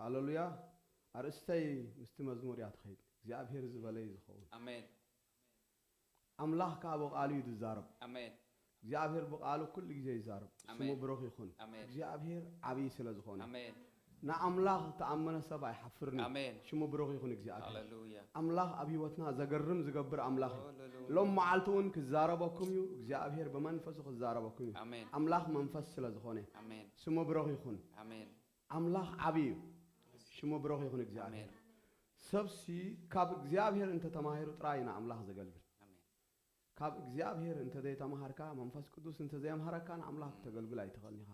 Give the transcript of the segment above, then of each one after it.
ሃሌሉያ። ኣርእስተይ ምስቲ መዝሙር እያ ትኸይድ። እግዚኣብሔር ዝበለ እዩ ዝኸውን። ኣሜን። ኣምላኽ ከዓ ብቓሉ እዩ ዝዛረብ። ኣሜን። እግዚኣብሔር ብቓሉ ኩሉ ግዜ ይዛረብ። ስሙ ኣሜን። ብሩኽ ይኹን። ኣሜን። እግዚኣብሔር ዓብዪ ስለ ዝኾነ ኣሜን። ንኣምላኽ ተኣመነ ሰብ ኣይሓፍርን እዩ። ኣሜን። ሽሙ ብሩኽ ይኹን እግዚኣብሔር። ሃሌሉያ። ኣምላኽ ኣብ ህይወትና ዘገርም ዝገብር ኣምላኽ እዩ። ሃሌሉያ። ሎም መዓልቲ እውን ክዛረበኩም እዩ። እግዚኣብሔር ብመንፈሱ ክዛረበኩም እዩ። ኣሜን። ኣምላኽ መንፈስ ስለ ዝኾነ ኣሜን። ስሙ ብሩኽ ይኹን። ኣሜን። ኣምላኽ ዓብዪ እዩ። ሽሙ ብሩኽ ይኹን እግዚኣብሔር። ኣሜን። ሰብሲ ካብ እግዚኣብሔር እንተተማሂሩ ጥራይ ኢና ኣምላኽ ዘገልግል። ኣሜን። ካብ እግዚኣብሔር እንተዘይተማሃርካ፣ መንፈስ ቅዱስ እንተዘየምሃረካ ንኣምላኽ ክተገልግል ኣይትኽእልን ኢኻ።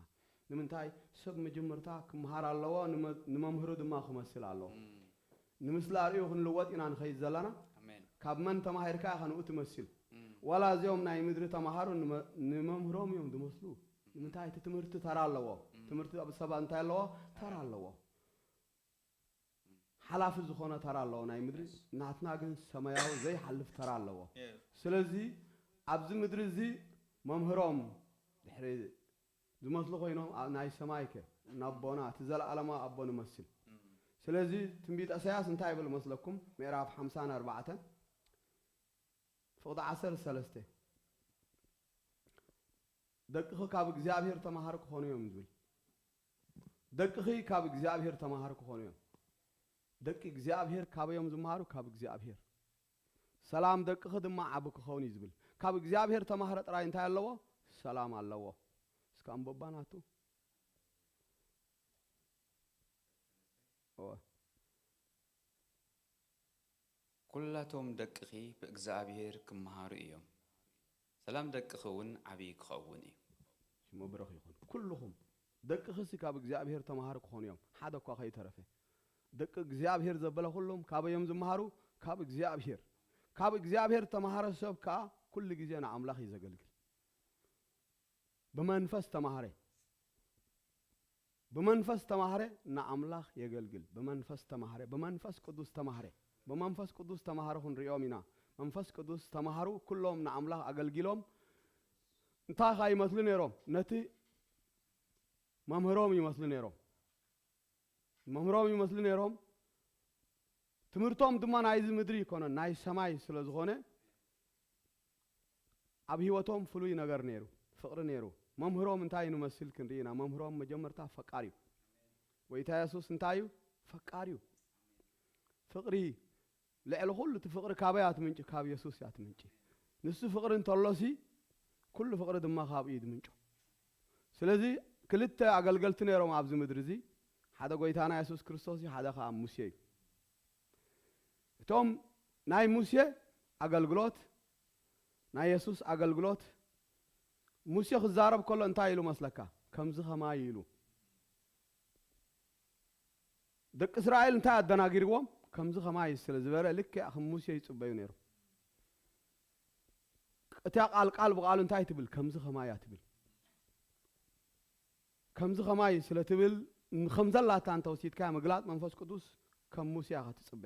ንምንታይ? ሰብ መጀመርታ ክምሃር ኣለዎ፣ ንመ- ንመምህሩ ድማ ክመስል ኣለዎ። እም፣ ንምስሊ ኣርእዩ ክንልወጥ ኢና ንኸይድ ዘለና። ኣሜን። ካብ መን ተማሂርካ ኢኻ ንኡ ትመስል? እም፣ ዋላ እዚኦም ናይ ምድሪ ተማሃሩ ንመ- ንመምህሮም እዮም ዝመስሉ። ንምንታይ? እቲ ትምህርቲ ተራ ኣለዎ። ትምህርቲ ኣብ ሰብ እንታይ ኣለዎ? ተራ ኣለዎ። ሓላፊ ዝኾነ ተራ ኣለዎ ናይ ምድሪ። ናትና ግን ሰማያዊ ዘይሓልፍ ተራ ኣለዎ። ስለዚ ኣብዚ ምድሪ እዚ መምህሮም ድሕሪ ዝመስሉ ኮይኖም፣ ኣብ ናይ ሰማይ ከ ናቦና እቲ ዘለኣለማዊ ኣቦ ንመስል። ስለዚ ትንቢት እሳያስ እንታይ ይብል መስለኩም? ምዕራፍ ሓምሳን ኣርባዕተን ፍቕዲ ዓሰርተ ሰለስተ፣ ደቅኺ ካብ እግዚኣብሔር ተማሃሩ ክኾኑ እዮም ዝብል። ደቅኺ ካብ እግዚኣብሔር ተማሃሩ ክኾኑ እዮም። ደቂ እግዚኣብሔር ካበይ እዮም ዝመሃሩ? ካብ እግዚኣብሔር። ሰላም ደቅኺ ድማ ዓቢ ክኸውን እዩ ዝብል። ካብ እግዚኣብሔር ተማህረ ጥራይ እንታይ ኣለዎ? ሰላም ኣለዎ። እስከ ኣንብባ ናቱ። እወ። ኩላቶም ደቅኺ ብእግዚኣብሔር ክመሃሩ እዮም፣ ሰላም ደቅኺ እውን ዓብዪ ክኸውን እዩ። ሽሙ ብሩኽ ይኹን። ኩልኹም ደቅኺሲ ካብ እግዚኣብሔር ተማሃሩ ክኾኑ እዮም፣ ሓደ እኳ ከይተረፈ። ደቂ እግዚኣብሔር ዘበለ ኩሎም ካበይ እዮም ዝመሃሩ? ካብ እግዚኣብሔር። ካብ እግዚኣብሔር ተማሃረ ሰብ ከኣ ኩሉ ግዜ ንኣምላኽ እዩ ዘገልግል። ብመንፈስ ተማህረ። ብመንፈስ ተማህረ ንኣምላኽ የገልግል። ብመንፈስ ተማህረ፣ ብመንፈስ ቅዱስ ተማህረ። ብመንፈስ ቅዱስ ተማህረ ክንሪኦም ኢና። መንፈስ ቅዱስ ተማህሩ ኩሎም ንኣምላኽ ኣገልጊሎም እንታይ ኸኣ ይመስሉ ነይሮም? ነቲ መምህሮም ይመስሉ ነይሮም። መምህሮም ይመስሉ ነይሮም። ትምህርቶም ድማ ናይዚ ምድሪ ኣይኮነን፣ ናይ ሰማይ ስለ ዝኾነ ኣብ ህይወቶም ፍሉይ ነገር ነይሩ፣ ፍቕሪ ነይሩ። መምህሮም እንታይ ንመስል ክንርኢ ኢና። መምህሮም መጀመርታ ፈቃር እዩ። ጎይታ የሱስ እንታይ እዩ? ፈቃር እዩ። ፍቕሪ ልዕሊ ኩሉ እቲ ፍቕሪ ካበይ ኣትምንጭ? ካብ የሱስ እያ ትምንጭ። ንሱ ፍቕሪ እንተሎሲ ኩሉ ፍቕሪ ድማ ካብኡ እዩ ዝምንጮ። ስለዚ ክልተ ኣገልገልቲ ነይሮም ኣብዚ ምድሪ እዚ፣ ሓደ ጎይታና የሱስ ክርስቶስ እዩ፣ ሓደ ከዓ ሙሴ እዩ። እቶም ናይ ሙሴ ኣገልግሎት፣ ናይ የሱስ ኣገልግሎት፣ ሙሴ ክዛረብ ከሎ እንታይ ኢሉ መስለካ? ከምዚ ኸማይ ኢሉ። ደቂ እስራኤል እንታይ ኣደናጊርዎም? ከምዚ ኸማይ ስለ ዝበለ ልክዕ ከም ሙሴ ይጽበዩ ነይሮም። እቲያ ቃል ቃል ብቓሉ እንታይ ትብል? ከምዚ ኸማይ እያ ትብል። ከምዚ ኸማይ ስለ ትብል ከም ዘላታ እንተወሲድካያ ምግላጽ መንፈስ ቅዱስ ከም ሙሴ እያ ትጽበ።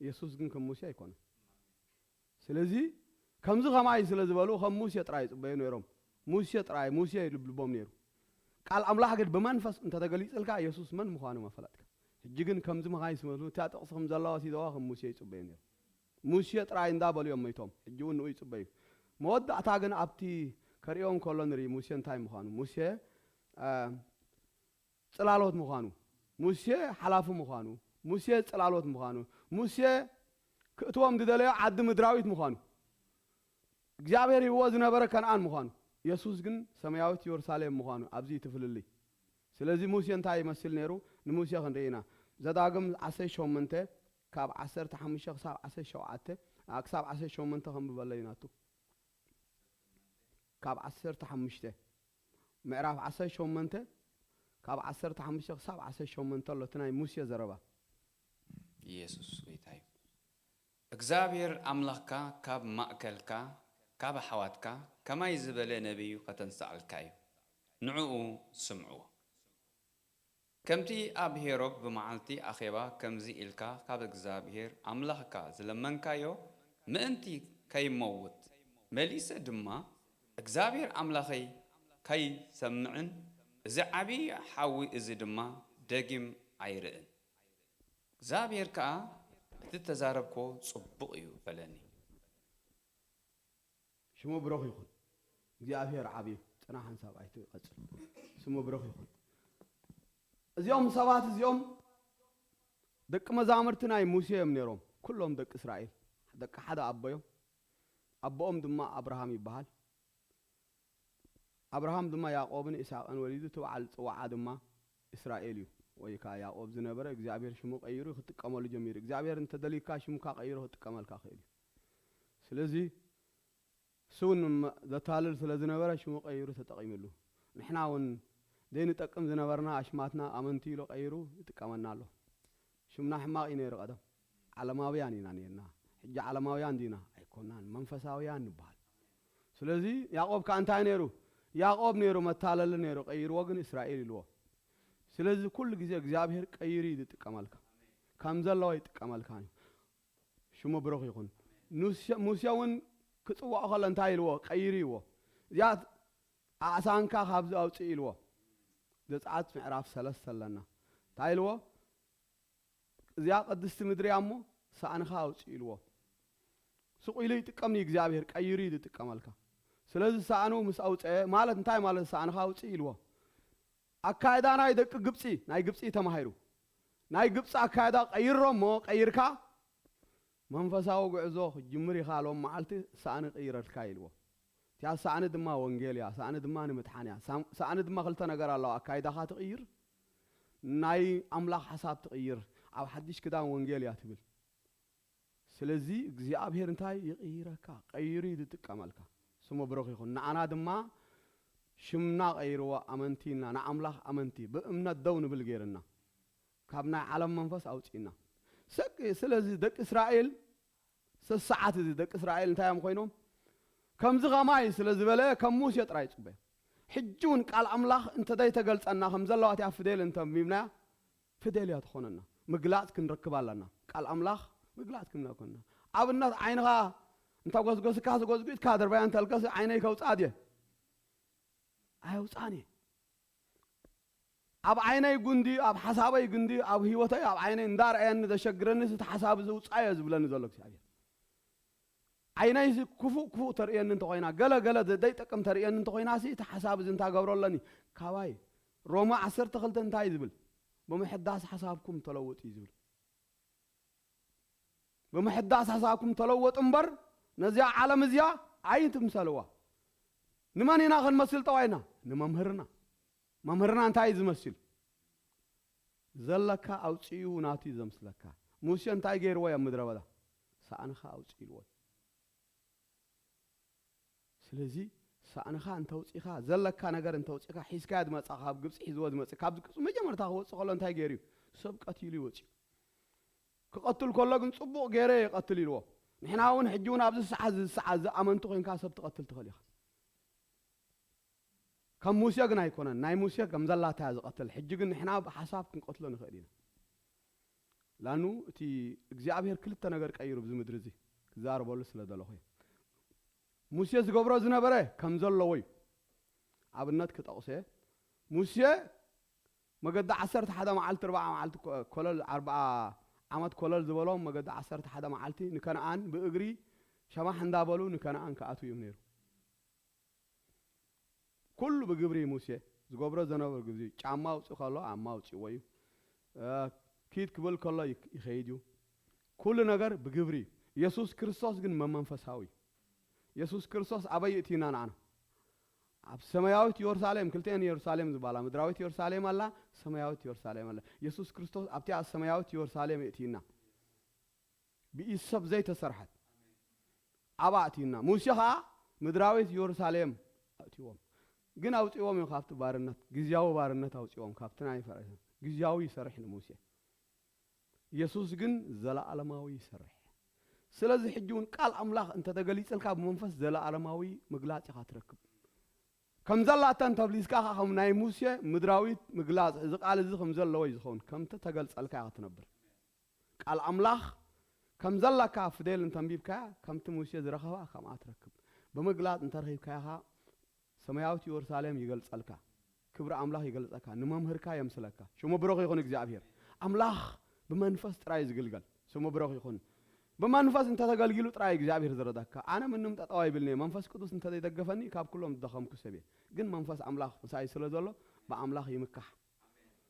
የሱስ ግን ከም ሙሴ ኣይኮነን። ስለዚ ከምዚ ኸማይ ስለ ዝበሉ ከም ሙሴ ጥራይ ይጽበዩ ነይሮም። ሙሴ ጥራይ፣ ሙሴ እዩ ልብ ልቦም ነይሩ። ቃል ኣምላኽ ግን ብመንፈስ እንተተገሊጽልካ የሱስ መን ምዃኑ መፈለጥካ። ሕጂ ግን ከምዚ መኻይ ስመሉ እታ ጥቕሲ ከም ዘለዋ ሲዘዋ ከም ሙሴ ይጽበዩ ነይሮም። ሙሴ ጥራይ እንዳበሉ እዮም መይቶም። ሕጂ እውን ንኡ ይጽበዩ። መወዳእታ ግን ኣብቲ ከርእዮም ከሎ ንርኢ ሙሴ እንታይ ምዃኑ። ሙሴ አ፣ ጽላሎት ምዃኑ፣ ሙሴ ሓላፊ ምዃኑ፣ ሙሴ ጽላሎት ምዃኑ፣ ሙሴ ክእትዎም ዝደለዮ ዓዲ ምድራዊት ምዃኑ፣ እግዚኣብሔር ሂብዎ ዝነበረ ከነኣን ምዃኑ፣ የሱስ ግን ሰማያዊት የሩሳሌም ምዃኑ ኣብዚ እዩ እቲ ፍልልይ። ስለዚ ሙሴ እንታይ ይመስል ነይሩ? ንሙሴ ክንርኢ ኢና። ዘዳግም ዓሰርተ ሸሞንተ ካብ ዓሰርተ ሓሙሽተ ክሳብ ዓሰርተ ሸውዓተ፣ ኣ፣ ክሳብ ዓሰርተ ሸሞንተ ከንብበለይ ናቱ። ካብ ዓሰርተ ሓሙሽተ፣ ምዕራፍ ዓሰርተ ሸሞንተ ካብ ዓሰርተ ሓሙሽተ ክሳብ ዓሰርተ ሸሞንተ ኣሎ፣ እቲ ናይ ሙሴ ዘረባ። ኢየሱስ ጎይታ እዩ። እግዚኣብሔር ኣምላኽካ ካብ ማእከልካ፣ ካብ ኣሕዋትካ፣ ከማይ ዝበለ ነቢይ ከተንስኣልካ እዩ። ንዕኡ ስምዕዎ። ከምቲ ኣብ ሄሮብ ብመዓልቲ ኣኼባ ከምዚ ኢልካ ካብ እግዚኣብሔር ኣምላኽካ ዝለመንካዮ ምእንቲ ከይመውት፣ መሊሰ ድማ እግዚኣብሔር ኣምላኸይ ከይሰምዕን እዚ ዓብዪ ሓዊ እዚ ድማ ደጊም ኣይርእን። እግዚኣብሔር ከኣ፣ "እቲ እተዛረብክዎ ጽቡቕ እዩ" በለኒ። ሽሙ ብሩኽ ይኹን። እግዚኣብሔር ዓቢ እዩ። ጽናሕ ሓንሳብ ኣይትዩ፣ ቀጽል። ሽሙ ብሩኽ ይኹን። እዚኦም ሰባት እዚኦም ደቂ መዛሙርቲ ናይ ሙሴ እዮም ነይሮም። ኩሎም ደቂ እስራኤል፣ ደቂ ሓደ ኣቦ እዮም። ኣቦኦም ድማ ኣብርሃም ይበሃል። ኣብርሃም ድማ ያዕቆብን ኢሳቅን ወሊዱ፣ እቲ በዓል ጽዋዓ ድማ እስራኤል እዩ። ወይ ከኣ ያዕቆብ ዝነበረ እግዚኣብሔር ሽሙ ቀይሩ ክጥቀመሉ ጀሚሩ። እግዚኣብሔር እንተደልዩካ ሽምካ ቀይሩ ክጥቀመልካ ክእል እዩ። ስለዚ እሱ እውን መ-፣ ዘታልል ስለ ዝነበረ ሽሙ ቀይሩ ተጠቒምሉ። ንሕና እውን ዘይንጠቅም ዝነበርና ኣሽማትና ኣመንቲ ኢሉ ቀይሩ ይጥቀመና ኣሎ። ሽምና ሕማቕ እዩ ነይሩ ቀደም። ዓለማውያን ኢና ነይርና። ሕጂ ዓለማውያን ዲና? ኣይኮናን። መንፈሳውያን ንበሃል። ስለዚ ያዕቆብ ከኣ እንታይ ነይሩ? ያዕቆብ ነይሩ፣ መታለሊ ነይሩ፣ ቀይርዎ ግን እስራኤል ኢልዎ። ስለዚ ኩሉ ግዜ እግዚኣብሔር ቀይሩ እዩ ዝጥቀመልካ። ከም ዘለዎ ይጥቀመልካ እዩ። ሽሙ ብሩኽ ይኹን። ኑስ-፣ ሙሴ እውን ክጽውዖ ከሎ እንታይ ኢልዎ? ቀይሩ ኢልዎ። እዚኣ ኣእሳንካ ካብዚ ኣውጽእ ኢልዎ። ዘጸኣት ምዕራፍ ሰለስተ ኣለና። እንታይ ኢልዎ? እዚኣ ቅድስቲ ምድሪ እያ እሞ ሳእንኻ ኣውጽእ ኢልዎ። ስቕ ኢሉ ይጥቀም እዩ እግዚኣብሔር፣ ቀይሩ እዩ ዝጥቀመልካ። ስለዚ ሳእኑ ምስ ኣውጸአ ማለት እንታይ ማለት? ሳእንኻ ኣውጽእ ኢልዎ። ኣካይዳ ናይ ደቂ ግብጺ፣ ናይ ግብጺ ተማሂሩ። ናይ ግብጺ ኣካይዳ ቀይሮ እሞ ቀይርካ መንፈሳዊ ጉዕዞ ክትጅምር ኢኻ። ሎም መዓልቲ ሳእኒ ቀይረልካ ኢልዎ። እቲኣ ሳእኒ ድማ ወንጌል እያ፣ ሳእኒ ድማ ንምድሓን እያ። ሳም-፣ ሳእኒ ድማ ክልተ ነገር ኣለዋ፣ ኣካይዳኻ ትቕይር፣ ናይ ኣምላኽ ሓሳብ ትቕይር። ኣብ ሓድሽ ክዳን ወንጌል እያ ትብል። ስለዚ እግዚኣብሔር እንታይ ይቕይረካ? ቀይሩ እዩ ዝጥቀመልካ። ስሙ ብሩኽ ይኹን። ንዓና ድማ ሽምና ቀይርዎ፣ ኣመንቲ ኢልና፣ ንኣምላኽ ኣመንቲ፣ ብእምነት ደው ንብል ገይርና። ካብ ናይ ዓለም መንፈስ ኣውጺእና። ሰቅ-፣ ስለዚ ደቂ እስራኤል፣ ሰሰዓት እዚ ደቂ እስራኤል እንታይ እዮም ኮይኖም? ከምዚ ኸማይ ስለ ዝበለ ከም ሙሴ ጥራይ ይጽበዩ። ሕጂ እውን ቃል ኣምላኽ እንተ ዘይተገልጸና፣ ከም ዘለዋ እቲኣ ፍዴል እንተ ኣንቢብናያ፣ ፍዴል እያ ትኾነና። ምግላጽ ክንረክብ ኣለና። ቃል ኣምላኽ ምግላጽ ክንረክብ ኣለና። ኣብነት ዓይንኻ እንተ ጎስጎስካ፣ ጎስጒጥካ ድርባያ እንተልከስ ዓይነይ ከውጽኣ ድየ? ኣየውጽኣን እየ። ኣብ ዓይነይ ጉንዲ፣ ኣብ ሓሳበይ ጉንዲ፣ ኣብ ህይወተይ፣ ኣብ ዓይነይ እንዳርኣየኒ ዘሸግረኒ እቲ ሓሳብ እዚ ውጻዮ ዝብለኒ ዘሎ እግዚኣብሔር። ዓይነይሲ ክፉእ ክፉእ ተርእየኒ እንተኾይና፣ ገለ ገለ ዘይጠቅም ተርእየኒ እንተኾይናሲ፣ እቲ ሓሳብ እዚ እንታይ ገብሮ ኣለኒ? ካባይ። ሮማ ዓሰርተ ክልተ እንታይ እዩ ዝብል? "ብምሕዳስ ሓሳብኩም ተለወጡ" እዩ ዝብል። "ብምሕዳስ ሓሳብኩም ተለወጡ እምበር፣ ነዚኣ ዓለም እዚኣ ኣይትምሰልዋ።" ንመን ኢና ክንመስል ጠዋይና? ንመምህርና። መምህርና እንታይ እዩ ዝመስል? ዘለካ ኣውጺኡ ናቱ እዩ ዘምስለካ። ሙሴ እንታይ ገይርዎ እዩ ኣብ ምድረ በዳ? ሳእንኻ ኣውጺ ኢልዎ። ስለዚ ሳእንኻ እንተውጺኻ፣ ዘለካ ነገር እንተውጺኻ፣ ሒዝካዮ ዝመጻ፣ ካብ ግብጺ ሒዝዎ ዝመጽእ፣ ካብ ግብጺ መጀመርታ ክወጽእ ከሎ እንታይ ገይሩ እዩ? ሰብ ቀቲሉ እዩ ወጺኡ። ክቐትል ከሎ ግን ጽቡቕ ገይረ እየ ቀትል ኢልዎ። ንሕና እውን ሕጂ እውን ኣብዚ ሰዓት፣ እዚ ሰዓት እዚ ኣመንቲ ኮይንካ ሰብ ትቐትል ትኽእል ኢኻ። ከም ሙሴ ግን ኣይኮነን። ናይ ሙሴ ከም ዘላታ እያ ዝቐትል። ሕጂ ግን ንሕና ብሓሳብ ክንቀትሎ ንኽእል ኢና። ላኑ እቲ እግዚኣብሔር ክልተ ነገር ቀይሩ ብዚ ምድሪ እዚ ክዛረበሉ ስለ ዘለኹ እየ። ሙሴ ዝገብሮ ዝነበረ ከም ዘለዎ እዩ። ኣብነት ክጠቕሶ እየ። ሙሴ መገዲ ዓሰርተ ሓደ መዓልቲ፣ ኣርብዓ መዓልቲ ኮ-፣ ኮለል፣ ኣርብዓ ዓመት ኮለል ዝበሎም መገዲ ዓሰርተ ሓደ መዓልቲ ንከነኣን ብእግሪ ሸማሕ እንዳበሉ ንከነኣን ክኣትዉ እዮም ነይሩ። ኩሉ ብግብሪ ሙሴ ዝገብሮ ዝነበረ ግብሪ፣ ጫማ ኣውፅእ ከሎ ጫማ ኣውፅእዎ እዩ። እ፣ ኪድ ክብል ከሎ ይክ-፣ ይኸይድ እዩ። ኩሉ ነገር ብግብሪ እዩ። የሱስ ክርስቶስ ግን መመንፈሳዊ እዩ። የሱስ ክርስቶስ ኣበይ ይእትዩና ንዓና? ኣብ ሰማያዊት የሩሳሌም፣ ክልተኤን የሩሳሌም ዝበሃላ፣ ምድራዊት የሩሳሌም ኣላ፣ ሰማያዊት የሩሳሌም ኣላ። የሱስ ክርስቶስ ኣብቲኣ ሰማያዊት የሩሳሌም የእትዩና። ብኢድ ሰብ ዘይተሰርሐት ኣብኣ ኣእትዩና። ሙሴ ኸዓ ምድራዊት የሩሳሌም ኣእትይዎም። ግን ኣውፅእዎም እዮም ካብቲ ባርነት፣ ግዝያዊ ባርነት ኣውፅእዎም ካብቲ ናይ ፈርዖን። ግዝያዊ ይሰርሕ ንሙሴ። የሱስ ግን ዘለኣለማዊ ይሰርሕ። ስለዚ ሕጂ እውን ቃል ኣምላኽ እንተተገሊጸልካ ብመንፈስ ዘለኣለማዊ ምግላጽ ኢኻ ትረክብ። ከም ዘላታ እንተብሊጽካ ኸዓ ከም ናይ ሙሴ ምድራዊት ምግላጽ፣ እዚ ቃል እዚ ከም ዘለዎ እዩ ዝኸውን። ከምቲ ተገልጸልካ ኢኻ ትነብር። ቃል ኣምላኽ ከም ዘለካ ፍዴል እንተንቢብካያ፣ ከምቲ ሙሴ ዝረኸባ ከምኣ ትረክብ። ብምግላጽ እንተረኺብካያ ኸዓ ሰማያዊት የሩሳሌም ይገልጸልካ። ክብሪ ኣምላኽ ይገልጸካ። ንመምህርካ የምስለካ። ሽሙ ብሩኽ ይኹን እግዚኣብሔር። ኣምላኽ ብመንፈስ ጥራይ ዝግልገል። ስሙ ብሩኽ ይኹን። ብመንፈስ እንተተገልጊሉ ጥራይ እግዚኣብሔር ዝረዳካ። ኣነ ምንም ጠጠው ኣይብልን'የ። መንፈስ ቅዱስ እንተዘይደገፈኒ ካብ ኩሎም ዝደኸምኩ ሰብ እየ። ግን መንፈስ ኣምላኽ ምሳይ ስለ ዘሎ ብኣምላኽ ይምካሕ።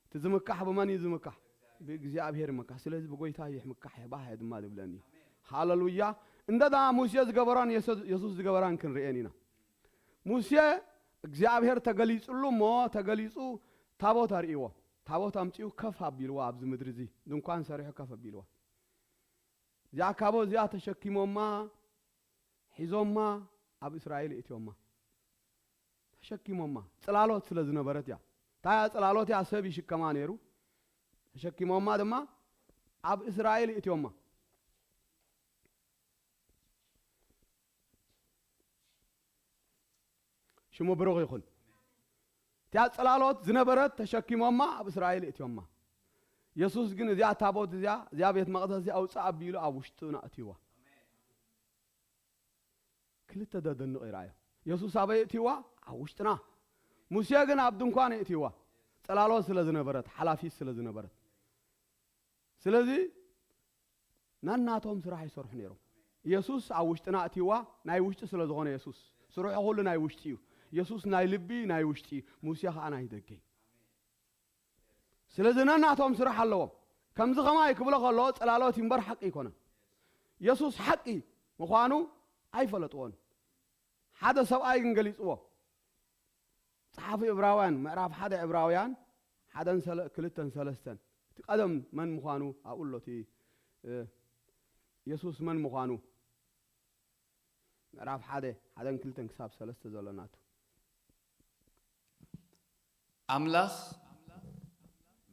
እቲ ዝምካሕ ብመን እዩ ዝምካሕ? ብእግዚኣብሔር ይምካሕ። ስለዚ ብጎይታ ይምካሕ እየ፣ ባህ እየ ድማ ዝብለኒ። ሃለሉያ። እንደዳ ሙሴ ዝገበሮን የሱ-፣ የሱስ ዝገበራን ክንርእየን ኢና። ሙሴ እግዚኣብሔር ተገሊጹሉ እሞ ተገሊጹ ታቦት ኣርእይዎ። ታቦት ኣምጺኡ ከፍ ኣቢልዋ ኣብዚ ምድሪ እዚ ድንኳን ሰሪሑ ከፍ ኣቢልዋ። እዚኣ ካቦ እዚኣ ተሸኪሞማ ሒዞማ ኣብ እስራኤል እትዮማ። ተሸኪሞማ ጽላሎት ስለ ዝነበረት እያ። እንታይ እያ ጽላሎት እያ ሰብ ይሽከማ ነይሩ። ተሸኪሞማ ድማ ኣብ እስራኤል እትዮማ። ሽሙ ብሩኽ ይኹን። እቲኣ ጽላሎት ዝነበረት ተሸኪሞማ ኣብ እስራኤል እትዮማ። የሱስ ግን እዚኣ ታቦት እዚኣ፣ እዚኣ ቤት መቕደስ እዚኣ ኣውጽእ ኣቢሉ ኣብ ውሽጥና እትይዋ። ክልተ ደደንቕ ይረኣዮ። የሱስ ኣበይ እትይዋ? ኣብ ውሽጥና። ሙሴ ግን ኣብ ድንኳን እትይዋ። ጽላሎት ስለ ዝነበረት፣ ሓላፊት ስለ ዝነበረት። ስለዚ ነናቶም ስራሕ ይሰርሑ ነይሮም። የሱስ ኣብ ውሽጥና እትይዋ፣ ናይ ውሽጢ ስለ ዝኾነ የሱስ። ስርሑ ኩሉ ናይ ውሽጢ እዩ። የሱስ ናይ ልቢ ናይ ውሽጢ፣ ሙሴ ኸኣ ናይ ደገ እዩ። ስለዚ ነናቶም ስራሕ ኣለዎም። ከምዚ ኸማይ ክብሎ ከሎ ጽላሎት እዩ እምበር ሓቂ ኣይኮነን። የሱስ ሓቂ ምዃኑ ኣይፈለጥዎን። ሓደ ሰብኣይ ግን ገሊጽዎ። ጸሓፊ ዕብራውያን ምዕራፍ ሓደ ዕብራውያን ሓደን ሰለ-፣ ክልተን ሰለስተን። እቲ ቀደም መን ምዃኑ ኣብኡ ኣሎ፣ እቲ፣ እ፣ የሱስ መን ምዃኑ። ምዕራፍ ሓደ፣ ሓደን ክልተን ክሳብ ሰለስተ ዘሎ ናቱ። ኣምላኽ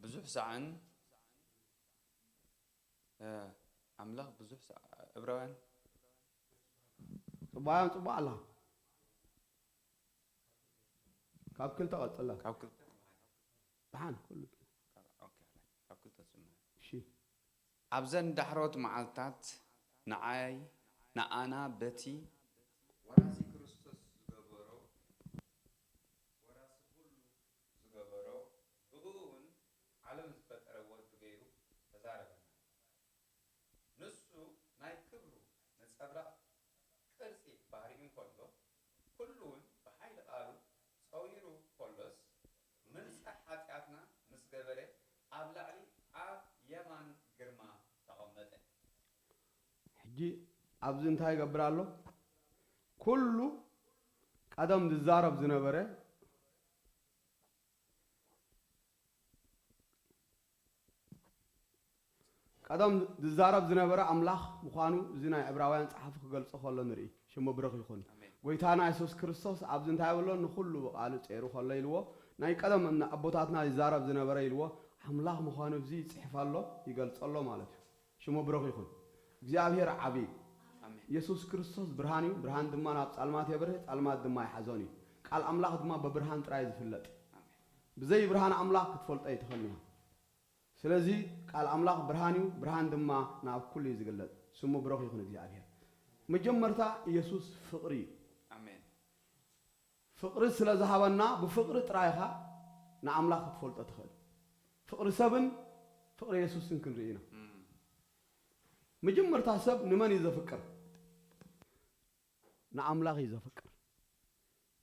ብዙሕ ሳዕን፣ እ፣ ኣምላኽ ብዙሕ ሳዕ-፣ ዕብራውያን ጽቡቕ፣ ጽቡቕ ኣላ። ካብ ክልተ ቀጽላ። ካብ ክልተ። ደሓን፣ ኩሉ። ካብ፣ ኦኬ፣ ካብ ክልተ ትጅምር። እሺ። ኣብዘን ዳሕሮት መዓልታት ንዓይ፣ ንኣና በቲ ወራሲ ክርስቶስ ዝገበሮ፣ ወራሲ ኩሉ ዝገበሮ፣ ብእኡ እውን ዓለም ዝፈጠረ ወዱ ገይሩ ተዛረበና። ንሱ ናይ ክብሩ ነጸብራቕ ቅርጺ ባህሪኡ እንከሎ፣ ኩሉ እውን ብሓይሊ ቃሉ ጸዊሩ ከሎስ፣ ምንጻሕ ሓጢኣትና ምስ ገበረ፣ ኣብ ላዕሊ ኣብ የማን ግርማ ተቐመጠ። ሕጂ ኣብዚ እንታይ ይገብር ኣሎ? ኩሉ ቀደም ዝዛረብ ዝነበረ፣ ቀደም ዝዛረብ ዝነበረ ኣምላኽ ምዃኑ እዚ ናይ ዕብራውያን ጸሓፊ ክገልጾ ከሎ ንርኢ። ሽሙ ብሩኽ ይኹን። ኣሜን። ጎይታና የሱስ ክርስቶስ ኣብዚ እንታይ ይብሎ? ንኹሉ ብቓሉ ጸይሩ ከሎ ኢልዎ፣ ናይ ቀደም ኣቦታትና ይዛረብ ዝነበረ ኢልዎ፣ ኣምላኽ ምዃኑ እዚ ይጽሕፍ ኣሎ፣ ይገልጾ ኣሎ ማለት እዩ። ሽሙ ብሩኽ ይኹን። እግዚኣብሔር ዓቢ እዩ። ኣሜን። የሱስ ክርስቶስ ብርሃን እዩ፣ ብርሃን ድማ ናብ ጻልማት የብርህ፣ ጻልማት ድማ ኣይሓዞን እዩ። ቃል ኣምላኽ ድማ ብብርሃን ጥራይ እዩ ዝፍለጥ። ኣሜን። ብዘይ ብርሃን ኣምላኽ ክትፈልጦ ኣይትኽእልን ኢኻ። ስለዚ ቃል ኣምላኽ ብርሃን እዩ፣ ብርሃን ድማ ናብ ኩሉ እዩ ዝግለጽ። ስሙ ብሩኽ ይኹን እግዚኣብሔር። መጀመርታ ኢየሱስ ፍቕሪ እዩ። ኣሜን። ፍቕሪ ስለ ዝሃበና ብፍቕሪ ጥራይ ኢኻ ንኣምላኽ ክትፈልጦ ትኽእል። ፍቕሪ ሰብን ፍቕሪ የሱስን ክንርኢ ኢና። እም። መጀመርታ ሰብ ንመን እዩ ዘፍቅር? ንኣምላኽ እዩ ዘፍቅር።